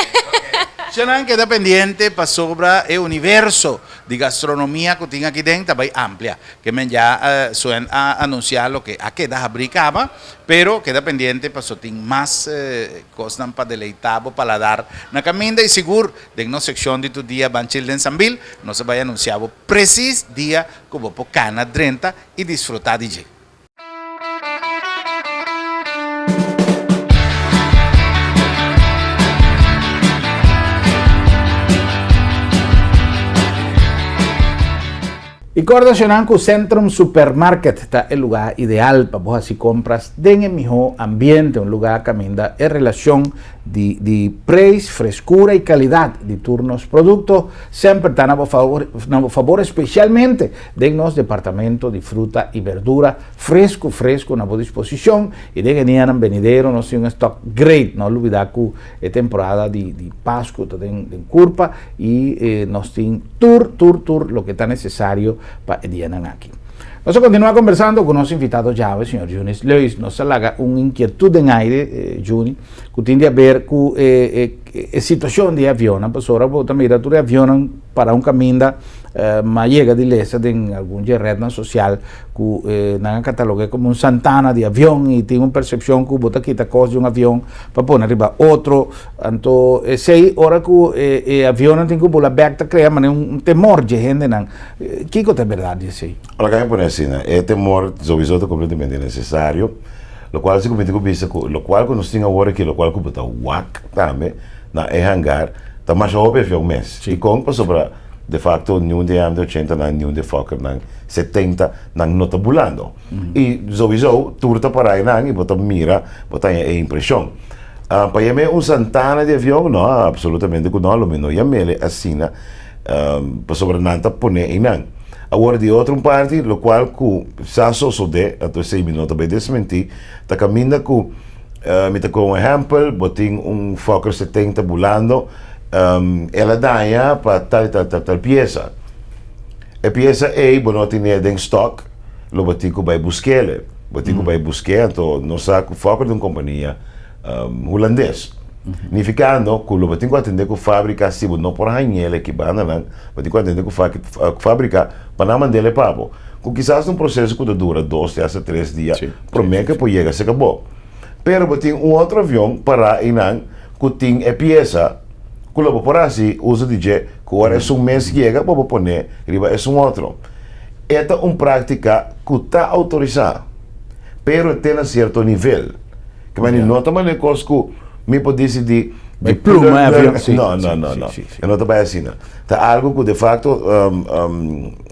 Speaker 2: Shownan keda pendiente pasobra e universo di gastronomia ku tin aki den ta bai amplia. Ke men ya Suen a anunsiá loke a keda habrí kaba, pero keda pendiente paso tin mas kosnan pa deleitá bo paladar na kaminda i sigur Den nos sekshon di tur dia Ban Chil den Sambil, nos a bai anunsiá bo presis dia ku bo por kana drenta i disfrutá di dje. I kòrda shonnan ku Centrum Supermarket ta e lugá ideal pa bo hasi kompras den e mihó ambiente, un lugá kaminda e relashon di di preis, freskura i kalidat di tur nos produkto semper ta na bo favor, na bo fabor espesialmente den nos departamento di fruta i berdura fresku fresku na bo disposishon i den e dianan benidero nos tin un stock great, no lubida ku e temporada di di Pasku ta den den kurpa i nos tin tur tur tur loke ta nesesario pa e dianan aki. Nos a kontinuá kombersando ku nos invitado djawe, señor Junis Leus. Nos a laga un inkietud den aire, Juni, ku tin di haber ku e e situashon di e avionnan, pasobra bo ta mira tur e avionnan para un kaminda, m'a yega di lesa den algun dje rednan sosial ku nan a katalog'é komo un santana di avion i tin un persepshon ku bo ta kita kos di un avion pa pone riba otro. Anto esei ora ku e e avionnan tin ku bula bèk ta krea manera un temor dje hendenan. Kiko ta e bèrdat di esei?
Speaker 3: Ora ku a pone asina, e temor souiso ta kompletamente nesesario, lokual si ku mi tin ku bisa ku lokual ku nos tin awor aki, lokual ku bo ta wak tambe na e hangar ta masha hopi avion mes. Dikon? Pasobra de facto niun di e MD ochenta nan, niun di e Fokker nan setenta nan no ta bulando. I souiso tur ta para einan i bo ta mira, bo ta haña e impreshon. Pa yam'é un santana di avion? No, absolutamente ku no, lo mi no yam'é asina, pasobra nan ta pon'é einan. Awor, di otro un parti, lokual ku sa sosodé, anto esei mi no ta bai desmentí, ta kaminda ku, mi ta kohe un ehèmpel, bo tin un Fokker 70 bulando, el a daña pa tal i tal tal tal piesa. E piesa ei bo no tin'é den stòk, lo bo tin ku bai busk'é. Bo tin ku bai busk'é, anto nos sa ku Fokker ta un kompania hulandes. Nifikando ku lo bo tin ku atendé ku fábrika si bo no por hañ'el aki bandanan, bo tin ku atendé ku fábrika pa nan mand'el e pa bo. Ku kisas ta un proseso ku ta dura dos te asta tres dia promé ku e por yega serka bo. Pero bo tin un otro avion pará einan ku tin e piesa ku lo bo por hasi uso di dje ku ora esun mes yega bo por pon'é riba esun otro. E ta un práktika ku ta outorisá, pero te na sierto nivel. Ke manera no ta manera kos ku mi por disidí
Speaker 2: Bai pluma e avion, sí.
Speaker 3: No, no, no, no. E no ta bai asina. Ta algu ku de fakto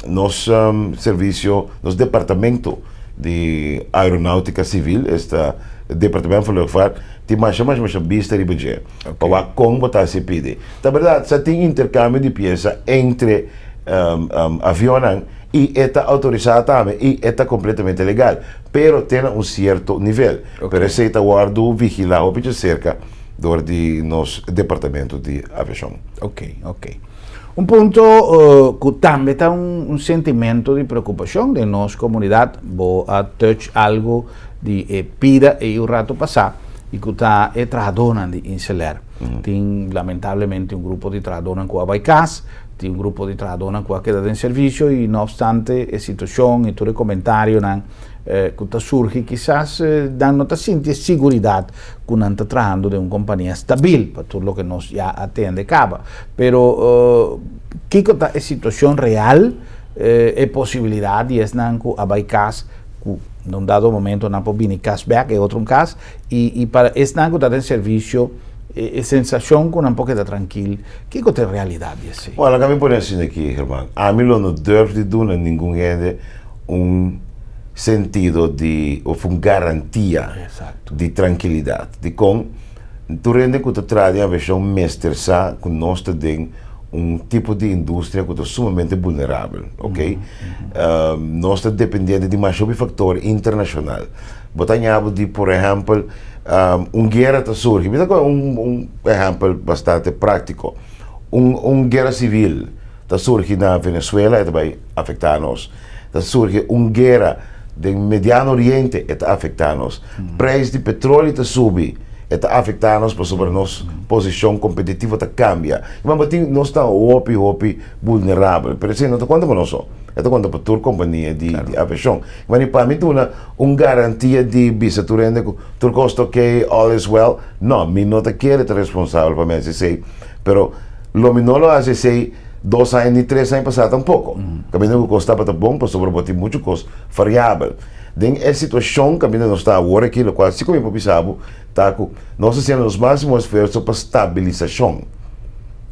Speaker 3: nos servisio, nos departamento di aeronautika sivil, esta Departement van Luchtvaart, tin masha masha masha bista riba dje. Pa wak kon bo ta hasi pidi. Ta bèrdat, sa tin interkambio di piesa entre avionnan. I e ta outorisá tambe i e ta kompletamente legal, pero te na un sierto nivel. Pero esei ta wòrdu vigilá hopi djaserka dor di nos departamento di aviashon.
Speaker 2: Ok, ok. Un punto ku tambe ta un sentimento di preokupashon den nos komunidat, bo a touch algu di e pida ei un rato pasá, i ku ta e trahadónan di InselAir. Tin lamentablemente un grupo di trahadónan ku a bai kas, tin un grupo di trahadónan ku a keda den servisio i no opstante e situashon i tur e komentarionan ku ta surgi kisas nan no ta sinti e siguridat ku nan ta trahando den un kompania stabil pa tur loke nos ya a tende kaba. Pero kiko ta e situashon real, e posibilidat di esnan ku a bai kas ku na un dado momento nan por bini kas bèk e otro un kas i pa esnan ku ta den servisio e sensashon ku nan por keda trankil, kiko ta e realidat di esei?
Speaker 3: Bueno, laga mi pone asina aki, German. Ami lo no durf di duna ningun hende un sentido di of un garantia di trankilidat. Dikon? Tur hende ku ta traha den aviashon mester sa ku nos ta den un tipo di industria ku ta sumamente vulnerabel, ok? Nos ta dependiente di masha hopi faktor internashonal. Bo ta haña bo di, por ehèmpel, un guera ta surgi. Mi ta kohe un ehèmpel bastante práktiko. Un guera sivil ta surgi na Venezuela, e ta bai afektá nos. Ta surgi un guera den Mediano Oriente, e ta afektá nos. Preis di petroli ta subi, e ta afektá nos pasobra nos posishon kompetitivo ta kambia. I bo tin, nos ta hopi, hopi vulnerabel. Pero esei no ta konta pa nos so, e ta konta pa tur kompania di aviashon. Wani pa mi duna un garantia di bisa tur hende ku tur kos ta ok, all is well, no, mi no ta kere ta responsabel pa mi hasi esei, pero lo mi no lo hasi esei 2 aña ni 3 aña pasá tampoko. Kaminda ku kos tabata bon pasobra bo tin muchu kos variabel. Den e situashon kaminda nos ta awor aki, lokual si ku mi por bisa bo ta ku nos ta hasiendo nos máksimo esfuerso pa stabilisashon.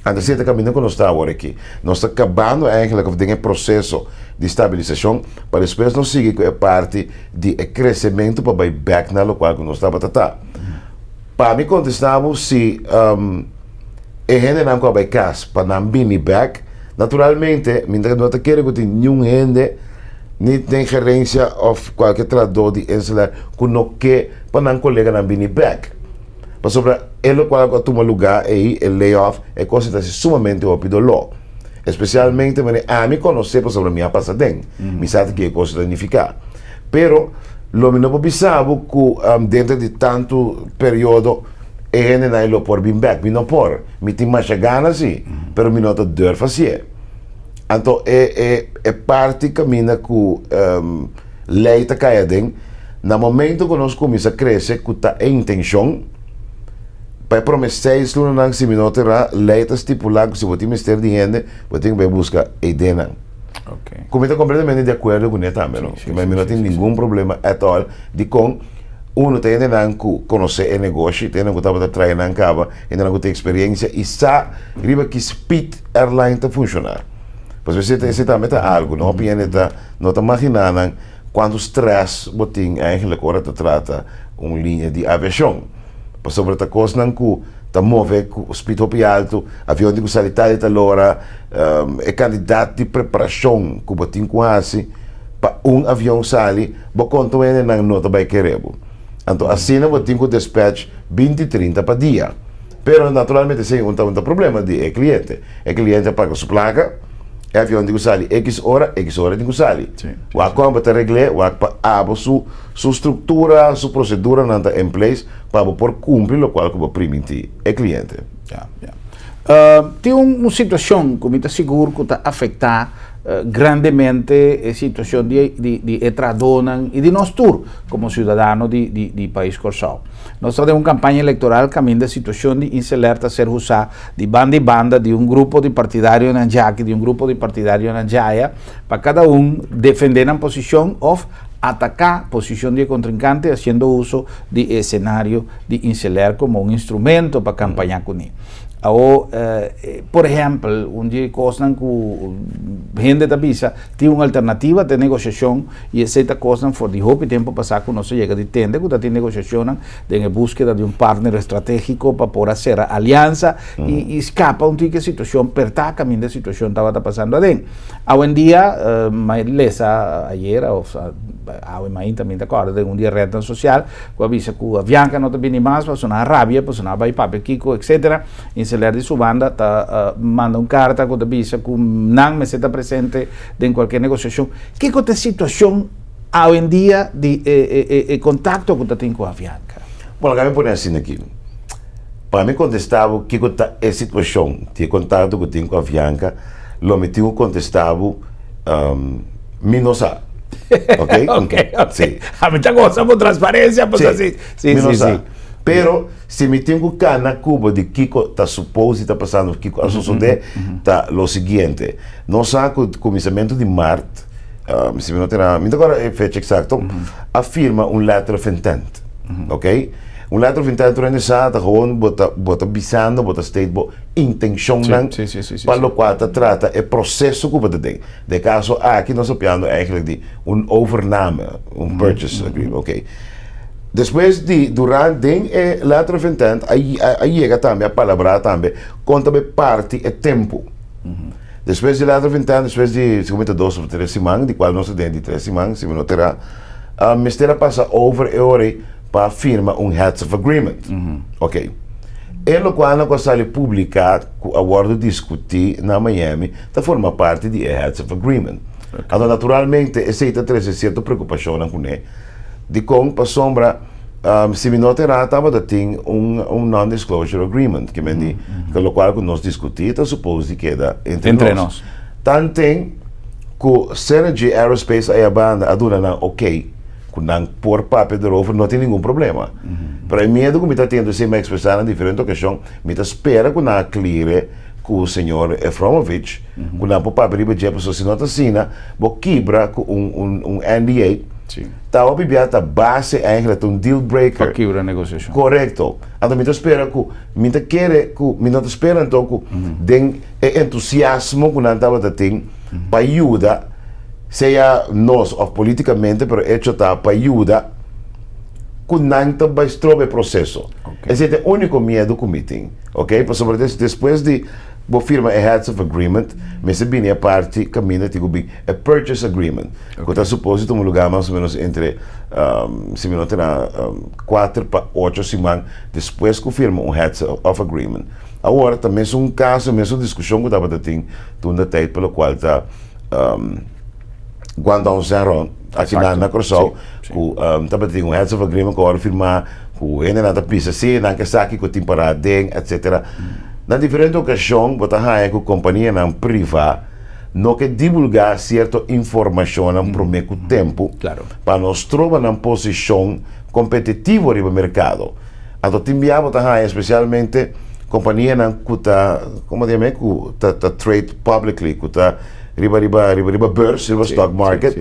Speaker 3: Anto esei ta kaminda ku nos ta awor aki. Nos ta kabando eigenlijk òf den e proseso di stabilisashon pa despues nos sigui ku e parti di e kresementu pa bai bèk na lokual ku nos tabata ta. Pa mi kontestá bo si e hendenan ku a bai kas pa nan bini bèk, naturalmente mi no ta kere ku tin niun hende ni den gerensia òf kualke trahadó di InselAir ku no ke pa nan koleganan bini bèk. Pasobra e lokual ku a tuma lugá ei, e layoff, e kos ei ta hasi sumamente hopi doló. Espesialmente wanneer ami konosé pasobra mi a pasa den. Mi sa ta ke e kos ta nifiká. Pero lo mi no por bisa bo ku denter di tantu periodo e hendenan ei lo por bin bèk. Mi no por. Mi tin masha gana si, pero mi no ta durf hasié. Anto e e e parti kaminda ku lei ta kai aden, na momento ku nos kuminsá krese ku ta e intenshon, pa e promé 6 lunanan si mi no ta erá, lei ta stipulá ku si bo tin mester di hende, bo tin ku bai buska e ideanan. Ku mi ta kompletamente di akuerdo kuné tambe, no? Mi no tin ningun problema at all dikon uno ta hendenan ku konosé e negoshi, ta hendenan ku tabata traha nan kaba, hendenan ku tin eksperensia i sa riba ki speed airline ta funshoná. Pasobra esei ta esei tambe ta algu, no? Hopi hende ta no ta maginá nan kuantu stress bo tin eigenlijk ora ta trata un liña di aviashon. Pasobra ta kosnan ku ta move ku speed hopi altu, avion tin ku sali tal i tal ora, e kantidat di preparashon ku bo tin ku hasi pa un avion sali, bo konta un hendenan no ta bai kere bo. Anto asina bo tin ku despatch 20, 30 pa dia. Pero naturalmente esei un ta un ta problema di e kliente. E kliente a paga su plaka, e avion tin ku sali X ora, X ora tin ku sali. Wak kon bo ta regl'é, wak pa abo su su struktura, su proseduranan ta in place pa bo por kumpli lokual ku bo primintí e kliente.
Speaker 2: Ya, ya. Tin un situashon ku mi ta sigur ku ta afektá grandemente e situashon di e trahadónan i di nos tur komo siudadano di pais Kòrsou. Nos ta den un kampaña elektoral kaminda situashon di InselAir ta ser usá di banda i banda di un grupo di partidarionan djaki, di un grupo di partidarionan djaya, pa kada un defendé nan posishon òf ataká posishon di e kontrinkante hasiendo uso di e esenario di InselAir komo un instrumento pa kampañá kuné. Awo, por ehèmpel, un di e kosnan ku hende ta bisa, tin un alternativa te negoshashon i esei ta kosnan for di hopi tempu pasá ku nos a yega di tende ku ta tin negoshashonnan den e búskeda di un partner estratégiko pa por a sera aliansa i skapa un tiki e situashon pertá kaminda e situashon tabata pasando aden. Awendia, mi lesa ayera òf awe mainta mi ta kòrda den un di e retnan sosial, ku a bisa ku Avianca no ta bini mas pasobra nan a rabia pasobra nan a bai papia kiko etcetera. Inselair di su banda ta manda un karta ku ta bisa ku nan mester ta presente den kualke negosiashon. Kiko ta e situashon awendia di e kontakto ku ta tin ku Avianca?
Speaker 3: Bon, laga mi pone asina aki. Pa mi kontestá bo kiko ta e situashon di e kontakto ku tin ku Avianca, lo mi tin ku kontestá bo mi no sa. Ok?
Speaker 2: Ok, ok. Sí. A mi ta goza bo transparencia, pues así.
Speaker 3: Sí, mi no sa. Pero si mi tin ku kana ku bo di kiko ta suppose di ta pasando, kiko a sosodé, ta lo siguiente. Nos sa ku kuminsamentu di mart, si mi no tira, mi no ta kòrda e fecha eksakto, a firma un letter of intent. Ok? Un letter of intent tur hende sa ta gewoon bo ta bo ta bisando, bo ta state bo intenshonnan pa lokual ta trata e proseso ku bo ta den. Den e kaso aki nos ta papiando eigenlijk di un overname, un purchase agreement, ok. Despues di durante den e letter of intent a a yega tambe a palabrá tambe kon ta bai parti e tempu. Despues di letter of intent despues di segun mi ta dos of tres siman di kual nos ta den di tres siman si mi no ta erá mester a pasa over e ora ei pa firma un heads of agreement. Ok. E lokualnan ku a sali publiká ku a wòrdu diskutí na Miami ta forma parti di e Heads of Agreement. Anto naturalmente esei ta trese sierto preokupashonnan kuné. Dikon? Pasobra si mi no ta erá tabata tin un un non-disclosure agreement, ke men di ke lokual ku nos diskutí ta supos di keda entre nos. Tanten ku Synergy Aerospace aya banda a duna nan okey ku nan por papia derover no tin ningun problema. Pero e miedu ku mi ta tin, entonces mi a ekspresá na diferente okashon, mi ta spera ku nan a klire ku señor Efromovich, ku nan por papia riba dje, pasobra si no ta asina, bo kibra ku un un un NDA, ta hopi bia ta base eigenlijk, ta un deal breaker.
Speaker 2: Pa kibra negosiashon.
Speaker 3: Korekto. Anto mi ta spera ku, mi ta kere ku, mi no ta spera anto ku den e entusiasmo ku nan tabata tin pa yuda, sea nos òf politikamente, pero echo ta pa yuda, ku nan ta bai stroba e proseso. Esei ta e úniko miedu ku mi tin. Ok, pasobra des despues di bo firma e heads of agreement, mester bini e parti kaminda tin ku bin e purchase agreement, ku ta supos di tuma lugá mas o menos entre, si mi no tena, kuater pa ocho siman despues ku firma un heads of agreement. Awor ta mesun kaso, mesun diskushon ku tabata tin tunda tèit pa lokual ta Guangdong Zhenrong aki na na Kòrsou ku tabata tin un heads of agreement ku a wòrdu firmá ku hendenan ta bisa si nan ke sa kiko tin pará aden etsetera. Na diferente okashon bo ta haña ku kompanianan privá no ke divulgá sierto informashonnan promé ku tempu pa no stroba nan posishon kompetitivo riba merkado. Anto tin bia bo ta haña espesialmente kompanianan ku ta komo ta yama e ku ta trade publicly ku ta riba riba riba riba beurs, riba stock market,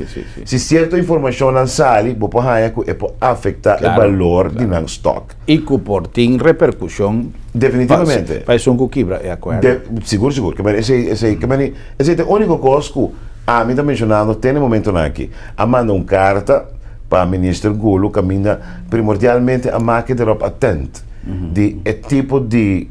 Speaker 3: si cierto informacionnan sali, bo por haña cu e por afecta e balor di nan stock.
Speaker 2: Y cu por tin repercusion
Speaker 3: Definitivamente.
Speaker 2: pa esun cu kibra e acuerdo.
Speaker 3: Sigur, sigur. Ke meni esey, esey, ke meni, esey ta e unico cos cu ami ta mencionando te na e momentonan aki. A manda un carta pa Minister Gulu caminda primordialmente a make derop atent di e tipo di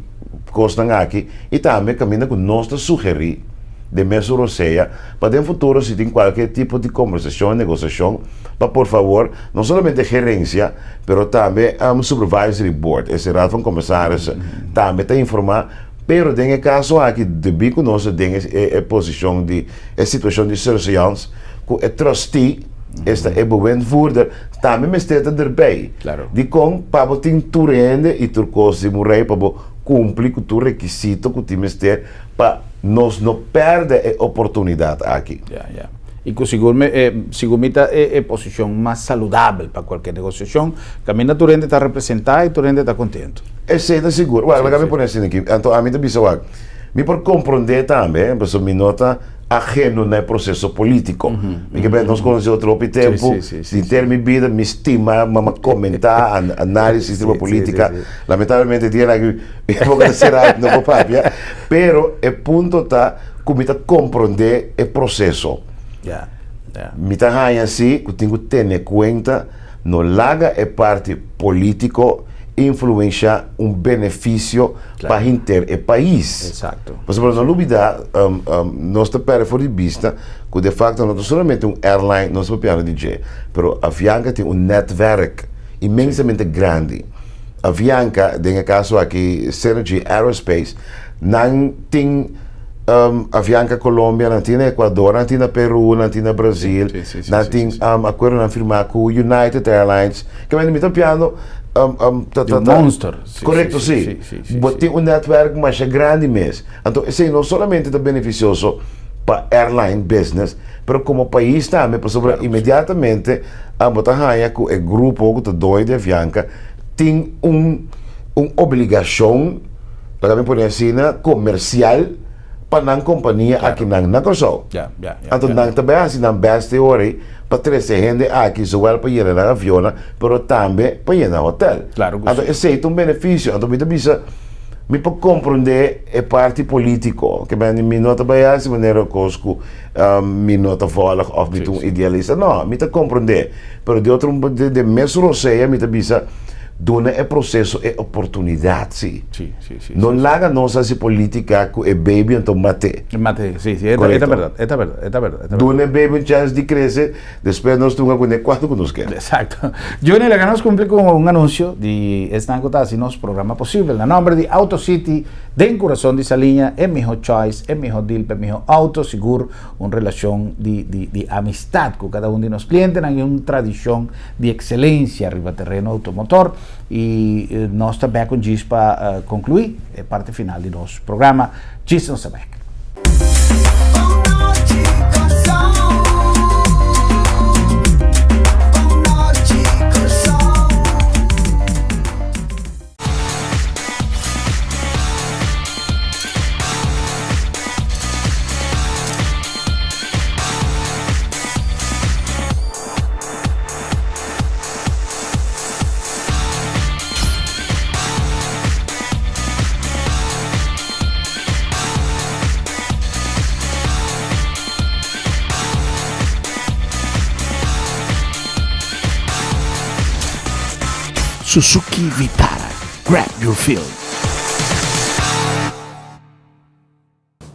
Speaker 3: cosnan aki y tambe caminda cu nos ta sugeri den mesun rosea pa den futuro si tin kualke tipo di kombersashon, negosiashon, pa por favor no solamente gerensia pero tambe supervisory board, ese raad van commissarissen tambe ta informá, pero den e kaso aki debí ku nos ta den e posishon di e situashon di surseance ku e trustee, esta e bewindvoerder, tambe mester ta derbei. Dikon? Pa bo tin tur hende i tur kos di murei pa bo kumpli ku tur rekisito ku tin mester Pa nos no pèrdè e oportunidat aki.
Speaker 2: Ya, ya. I ku sigur mi, e, sigur mi ta e, e posishon mas saludabel pa kualke negosiashon, kaminda tur hende ta representá i tur hende ta kontentu.
Speaker 3: Esei ta sigur. Wak, laga mi pone asina aki. Anto ami ta bisa wak, mi por komprondé tambe, pasobra mi no ta. Ageno na e proceso politico. Mi ke nos conoce otro hopi tempo, henter mi bida mi stima mama comenta, analisis riba politica. Lamentablemente dia aki mi boca ta cera no por papia, pero e punto ta cu mi ta comprende e proceso. Mi ta haya si cu tin cu tene cuenta no laga e parti politico influencia un beneficio pa henter e pais.
Speaker 2: Exacto.
Speaker 3: Pasobra no lubida, nos ta perde for di bista cu de facto no ta solamente un airline nos ta papiando di dje, pero Avianca tin un netwerk inmensamente grandi. Avianca, den e caso aki Synergy Aerospace, nan tin Avianca Colombia, nan tin na Ecuador, nan tin na Peru, nan tin na Brazil, nan tin acuerdonan firma cu United Airlines. Kende mi ta papiando
Speaker 2: ta ta ta monster.
Speaker 3: Korekto si. Bo tin un netwerk masha grandi mes. Anto esei no solamente ta benefisioso pa airline business, pero komo pais tambe pasobra inmediatamente bo ta haña ku e grupo ku ta doño di Avianca tin un un obligashon, laga mi pone asina, komersial pa nan kompania akinan na Kòrsou. Anto nan ta bai hasi nan bèst e ora ei pa trese hende aki zowel pa yena nan avionnan pero tambe pa yena hotel.
Speaker 2: Claro cu
Speaker 3: Anto
Speaker 2: si.
Speaker 3: esey ta un beneficio. Anto mi ta bisa, mi por comprende e parti politico, ke men mi no ta bay haci manera cos cu mi no ta volg of mi ta un idealista. No, mi ta comprende. Pero di otro, de mes rosea mi ta bisa, duna e proceso e oportunidad si.
Speaker 2: Sí, sí, sí,
Speaker 3: No
Speaker 2: sí, sí.
Speaker 3: laga nos haci politica cu e baby anto mate.
Speaker 2: Mate, sí, sí, e ta, e ta
Speaker 3: Correcto.
Speaker 2: berdad, e ta berdad, e ta berdad, e ta berdad.
Speaker 3: Duna e baby un chance di crece, despues nos tunga cune cuanto cu nos kier.
Speaker 2: Exacto. Juni, laga nos cumpli cu un anuncio di esnan cu ta haci nos programa posibel. Na nomber di Auto City, den curason di Saliña, e miho choice, e miho deal pa e miho auto, sigur un relacion di, di, di amistad cu cada un di nos clientenan y un tradicion di excelencia riba tereno automotor y nos ta bek un djis pa conclui e parti final di nos programa. Djis nos ta bek.
Speaker 5: Suzuki Vitara, grab your feel.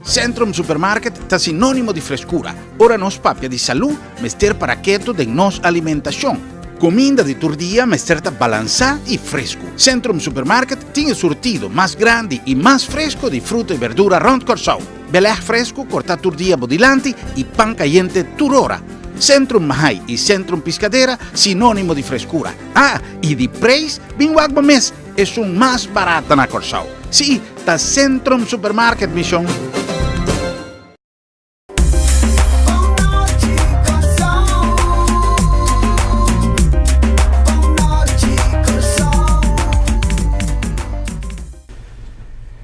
Speaker 2: Centrum Supermarket ta sinónimo di freskura. Ora nos papia di salú, mester para ketu den nos alimentashon. Kuminda di tur dia mester ta balansá i fresku. Centrum Supermarket tin e surtido mas grandi i mas fresku di fruta i berdura rònt Kòrsou. Belèg fresku kortá tur dia bo dilanti i pan kayente tur ora. Centrum Mahai i Centrum Piscadera sinónimo di freskura. Ah, i di preis, bin wak bo mes! Esun mas barata na Kòrsou. Sí, ta Centrum Supermarket, mi shon.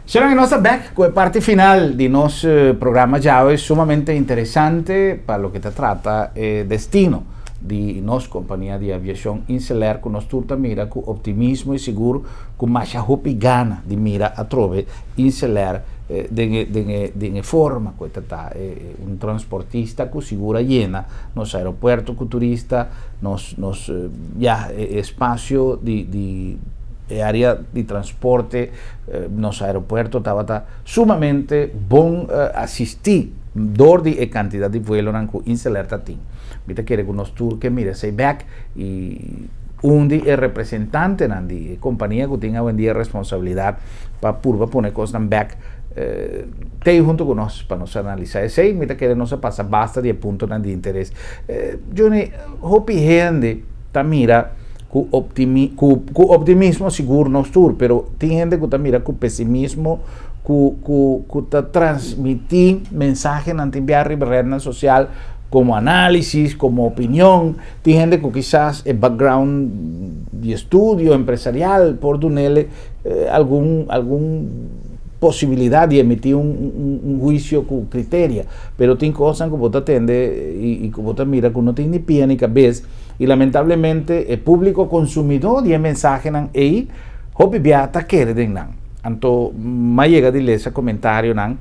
Speaker 2: Señoran, nos ta bek ku e parti final di nos programa djawe, sumamente interesante pa loke ta trata e destino di nos kompania di aviashon Inselair ku nos tur ta mira ku optimismo i sigur ku masha hopi gana di mira atrobe Inselair den e den e den e forma ku e ta ta un transportista ku sigur a yena nos aeropuerto ku turista nos nos ya e espasio di di e area di transporte nos aeropuerto tabata sumamente bon asisti dor di e kantidat di vuelonan ku Inselair ta tin. Mi ta kere ku nos tur ke mira esei bèk i un di e representantenan di e kompania ku tin awendia responsabilidat pa purba pone kosnan bèk t'ei huntu ku nos pa nos analisá esei. Mi ta kere nos a pasa basta di e puntonan di interes. Johnny, hopi hende ta mira ku optimi ku ku optimismo sigur nos tur, pero tin hende ku ta mira ku pesimismo ku ku ku ta transmití mensahenan tin bia riba rednan sosial Como análisis, como opinion, tin hende cu kisas e background di estudio empresarial por dunele algun algun posibilidat di emití un huisio ku kriteria, pero tin kosnan ku bo ta tende i ku bo ta mira ku no tin ni pia ni kabes i lamentablemente e públiko konsumidó di e mensahenan ei hopi bia ta kere den nan. Anto m'a yega di lesa komentarionan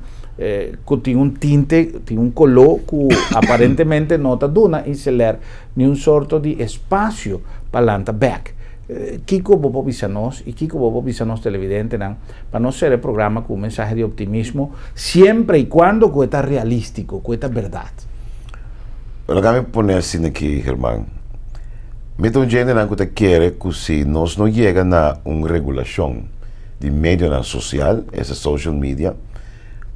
Speaker 2: ku tin un tinte, tin un koló ku aparentemente no ta duna InselAir ni un sorto di espasio pa lanta bèk. Kiko bo por bisa nos i kiko bo por bisa nos televidentenan pa nos sera e programa ku un mensahe di optimismo siempre i kuando ku e ta realístiko, ku e ta bèrdat?
Speaker 3: Laga mi pone asina aki, German. Mi ta un djentenan ku ta kere ku si nos no yega na un regulashon di medionan sosial, esta social media,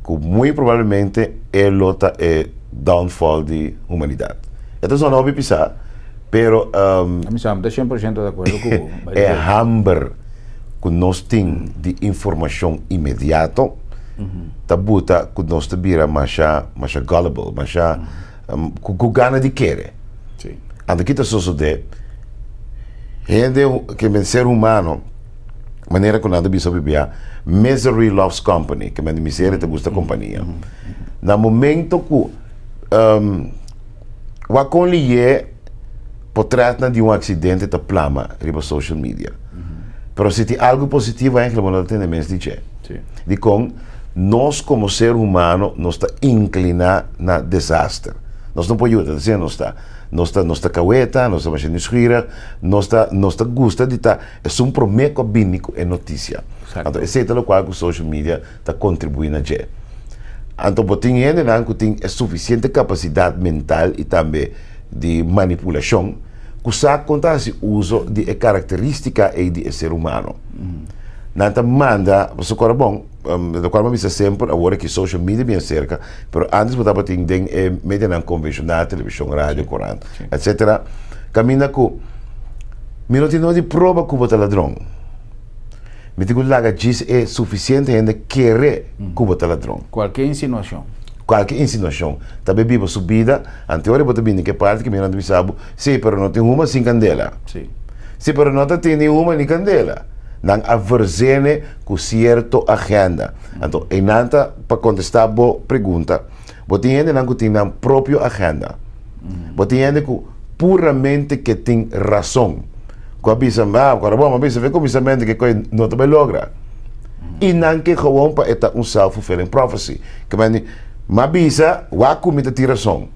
Speaker 3: ku muy probablemente e lo ta e downfall di humanidat. E ta sona hopi pisá, pero
Speaker 2: Mi sa, mi ta 100% di akuerdo ku bo.
Speaker 3: E hamber ku nos tin di informashon inmediato ta buta ku nos ta bira masha, masha gullible, masha ku gana di kere. Anto ki ta sosodé? Hende ke men ser humano, manera ku nan ta bisa hopi bia, misery loves company, ke men di miseria ta gusta kompania. Na momento ku wak kon liye potretnan di un aksidente ta plama riba social media. Pero si tin algu positivo eigenlijk bo no ta tende mes di dje. Dikon? Nos komo ser humano nos ta inkliná na desaster. Nos no por yuda, asina nos ta. Nos ta nos ta kaweta, nos ta masha nusgirig, nos ta nos ta gusta di ta esun promé ku a bini ku e notisia. Anto esei ta lokual ku social media ta kontribuí na dje. Anto bo tin hendenan ku tin e sufisiente kapasidat mental i tambe di manipulashon ku sa kon ta hasi uso di e karakterístika ei di e ser humano. Nan ta manda, pasobra kòrda bon, lokual mi a bisa semper, awor aki social media bien serka, pero ántes bo tabatin den e medianan konvenshonal, televishon, radio, korant, etsetera, kaminda ku mi no tin nodi proba ku bo ta ladron. Mi tin ku laga djis e sufisiente hende kere ku bo ta ladron.
Speaker 2: Kualke insinuashon.
Speaker 3: Kualke insinuashon. Ta be biba su bida, ante ora bo ta bini ke parti ku mi nan ta bisa bo, si, pero no tin huma sin kandela. Si, pero no ta tin ni huma ni kandela. Nan a verzene ku sierto agenda. Anto, einan ta pa kontestá bo pregunta, bo tin hendenan ku tin nan propio agenda. Bo tin hende ku puramente ke tin rason. Ku a bisa, ah, ku bon, a bisa fe kuminsamentu ke koe no ta bai logra. I nan ke gewoon pa e ta un self-fulfilling prophecy. Ke men di, m'a bisa, wak ku mi ta tin rason.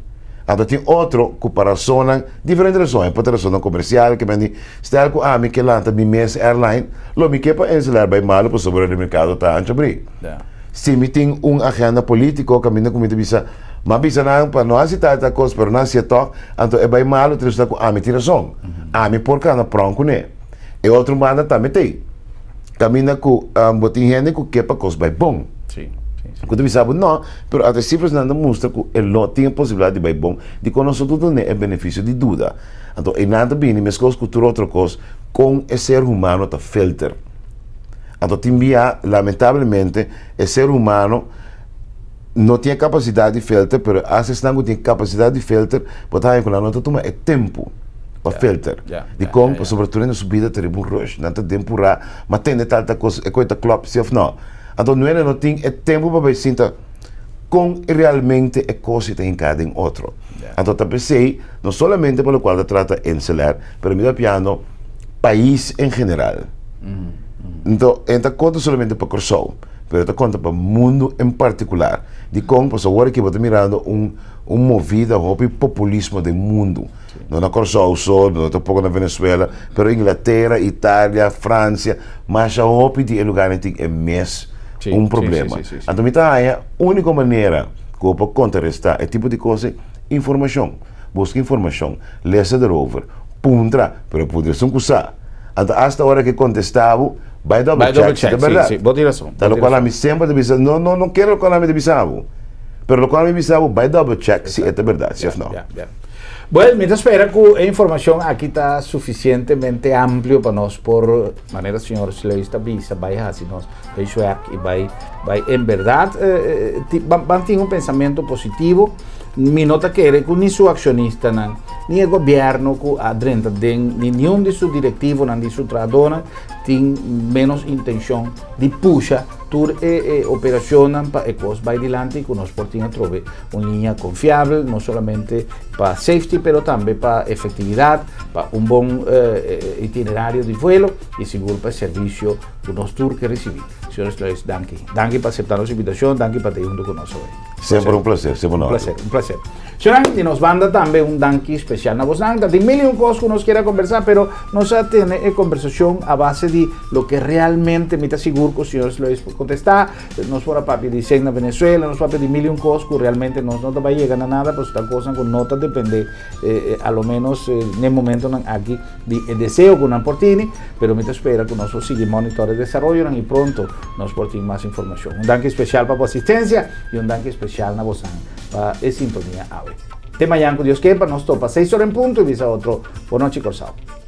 Speaker 3: Anto tin otro ku pa rasonnan, diferente rason, e por ta rasonnan komersial, ke men di, stel ku ami ke lanta mi mes airline, lo mi ke pa Insel Air bai malu pasobra di merkado ta ancho abrí. Si mi tin un agenda polítiko kaminda ku mi ta bisa, m'a bisa nan pa no hasi tal i tal kos, pero nan hasié tòg, anto e bai malu ta resulta ku ami tin rason. Ami por kana pròn kuné. E otro banda tambe t'ei. Kaminda ku bo tin hende ku ke pa kos bai bon. Ku ta bisa bo no, pero ata e sifrasnan ta mustra ku e lo tin e posibilidat di bai bon, dikon nos no ta dun'é e benefisio di duda. Anto einan ta bini meskos ku tur otro kos, kon e ser humano ta filter. Anto tin bia, lamentablemente, e ser humano no tin e kapasidat di filter, pero asta esnan ku tin e kapasidat di filter, bo ta haña ku nan no ta tuma e tempu pa filter. Dikon? Pasobra tur hende su bida ta riba un rush, nan ta den purá, ma tende tal tal kos, e koe ta klòp si òf nò. Anto nuende no tin e tempu pa bai sinta kon realmente e kos ta hinká den otro. Anto ta p'esei, no solamente pa lokual ta trata InselAir, pero mi ta piando pais en general. Anto e ta konta solamente pa Kòrsou, pero e ta konta pa mundu en partikular. Dikon? Pasobra awor aki bo ta mirando un un movida hopi populismo den mundu. No na Kòrsou so, no tampoko na Venezuela, pero Inglatera, Italia, Fransia, masha hopi di e lugarnan tin e mes un problema. Anto mi ta haña úniko manera ku bo por kontrarestá e tipo di kos ei, informashon. Buska informashon, lesa derover, puntra, pero puntra esun ku sa. Anto asta ora ke kontestá bo, bai double check si ta bèrdat. Ta lokual ami semper ta bisa, no, no, no kere lokual ami ta bisa bo, pero lokual ami bisa bo, bai double check si e ta bèrdat, si òf no.
Speaker 2: Bueno, mi ta spera ku e informashon aki ta sufisientemente amplio pa nos por, manera señor Sluis ta bisa, bai hasi nos huiswerk i bai, bai en bèrdat ban tin un pensamentu positivo. Mi no ta kere ku ni su akshonistanan, ni e gobièrnu ku a drenta den, ni niun di su direktivonan, di su trahadónan tin ménos intenshon di pusha. Tur e operashonnan pa e kos bai dilanti ku nos por tin atrobe un liña konfiabel, no solamente pa safety pero tambe pa efektividat, pa un bon itinerario di vuelo i sigur pa e servisio ku nos tur ke risibí. Señor Sluis, danki. Danki pa aseptá nos invitashon, danki pa ta huntu ku nos awe.
Speaker 3: Semper un plaser, semper
Speaker 2: un plaser, un plaser. Señoran, di nos banda tambe un danki spesial na bosnan. Ta tin mil i un kos ku nos kier a kombersá, pero nos a tene e kombersashon a base di loke realmente mi ta sigur ku señor Sluis por kontestá. Nos por a papia di seng na Venezuela, nos papia di mil i un kos ku realmente nos no ta bai yega na nada, pasobra ta kosnan ku no ta dependé a lo ménos n'e momentonan aki di e deseo ku nan por tini, pero mi ta spera ku nos por sigui monitor e desaroyonan i pronto nos por tin mas informashon. Un danki spesial pa bo asistensia i un danki spesial na bosan pa e sintonia awe. Te mañan ku Dios ke pa nos topa seis ora en punto i bisa otro Bonochi Kòrsou.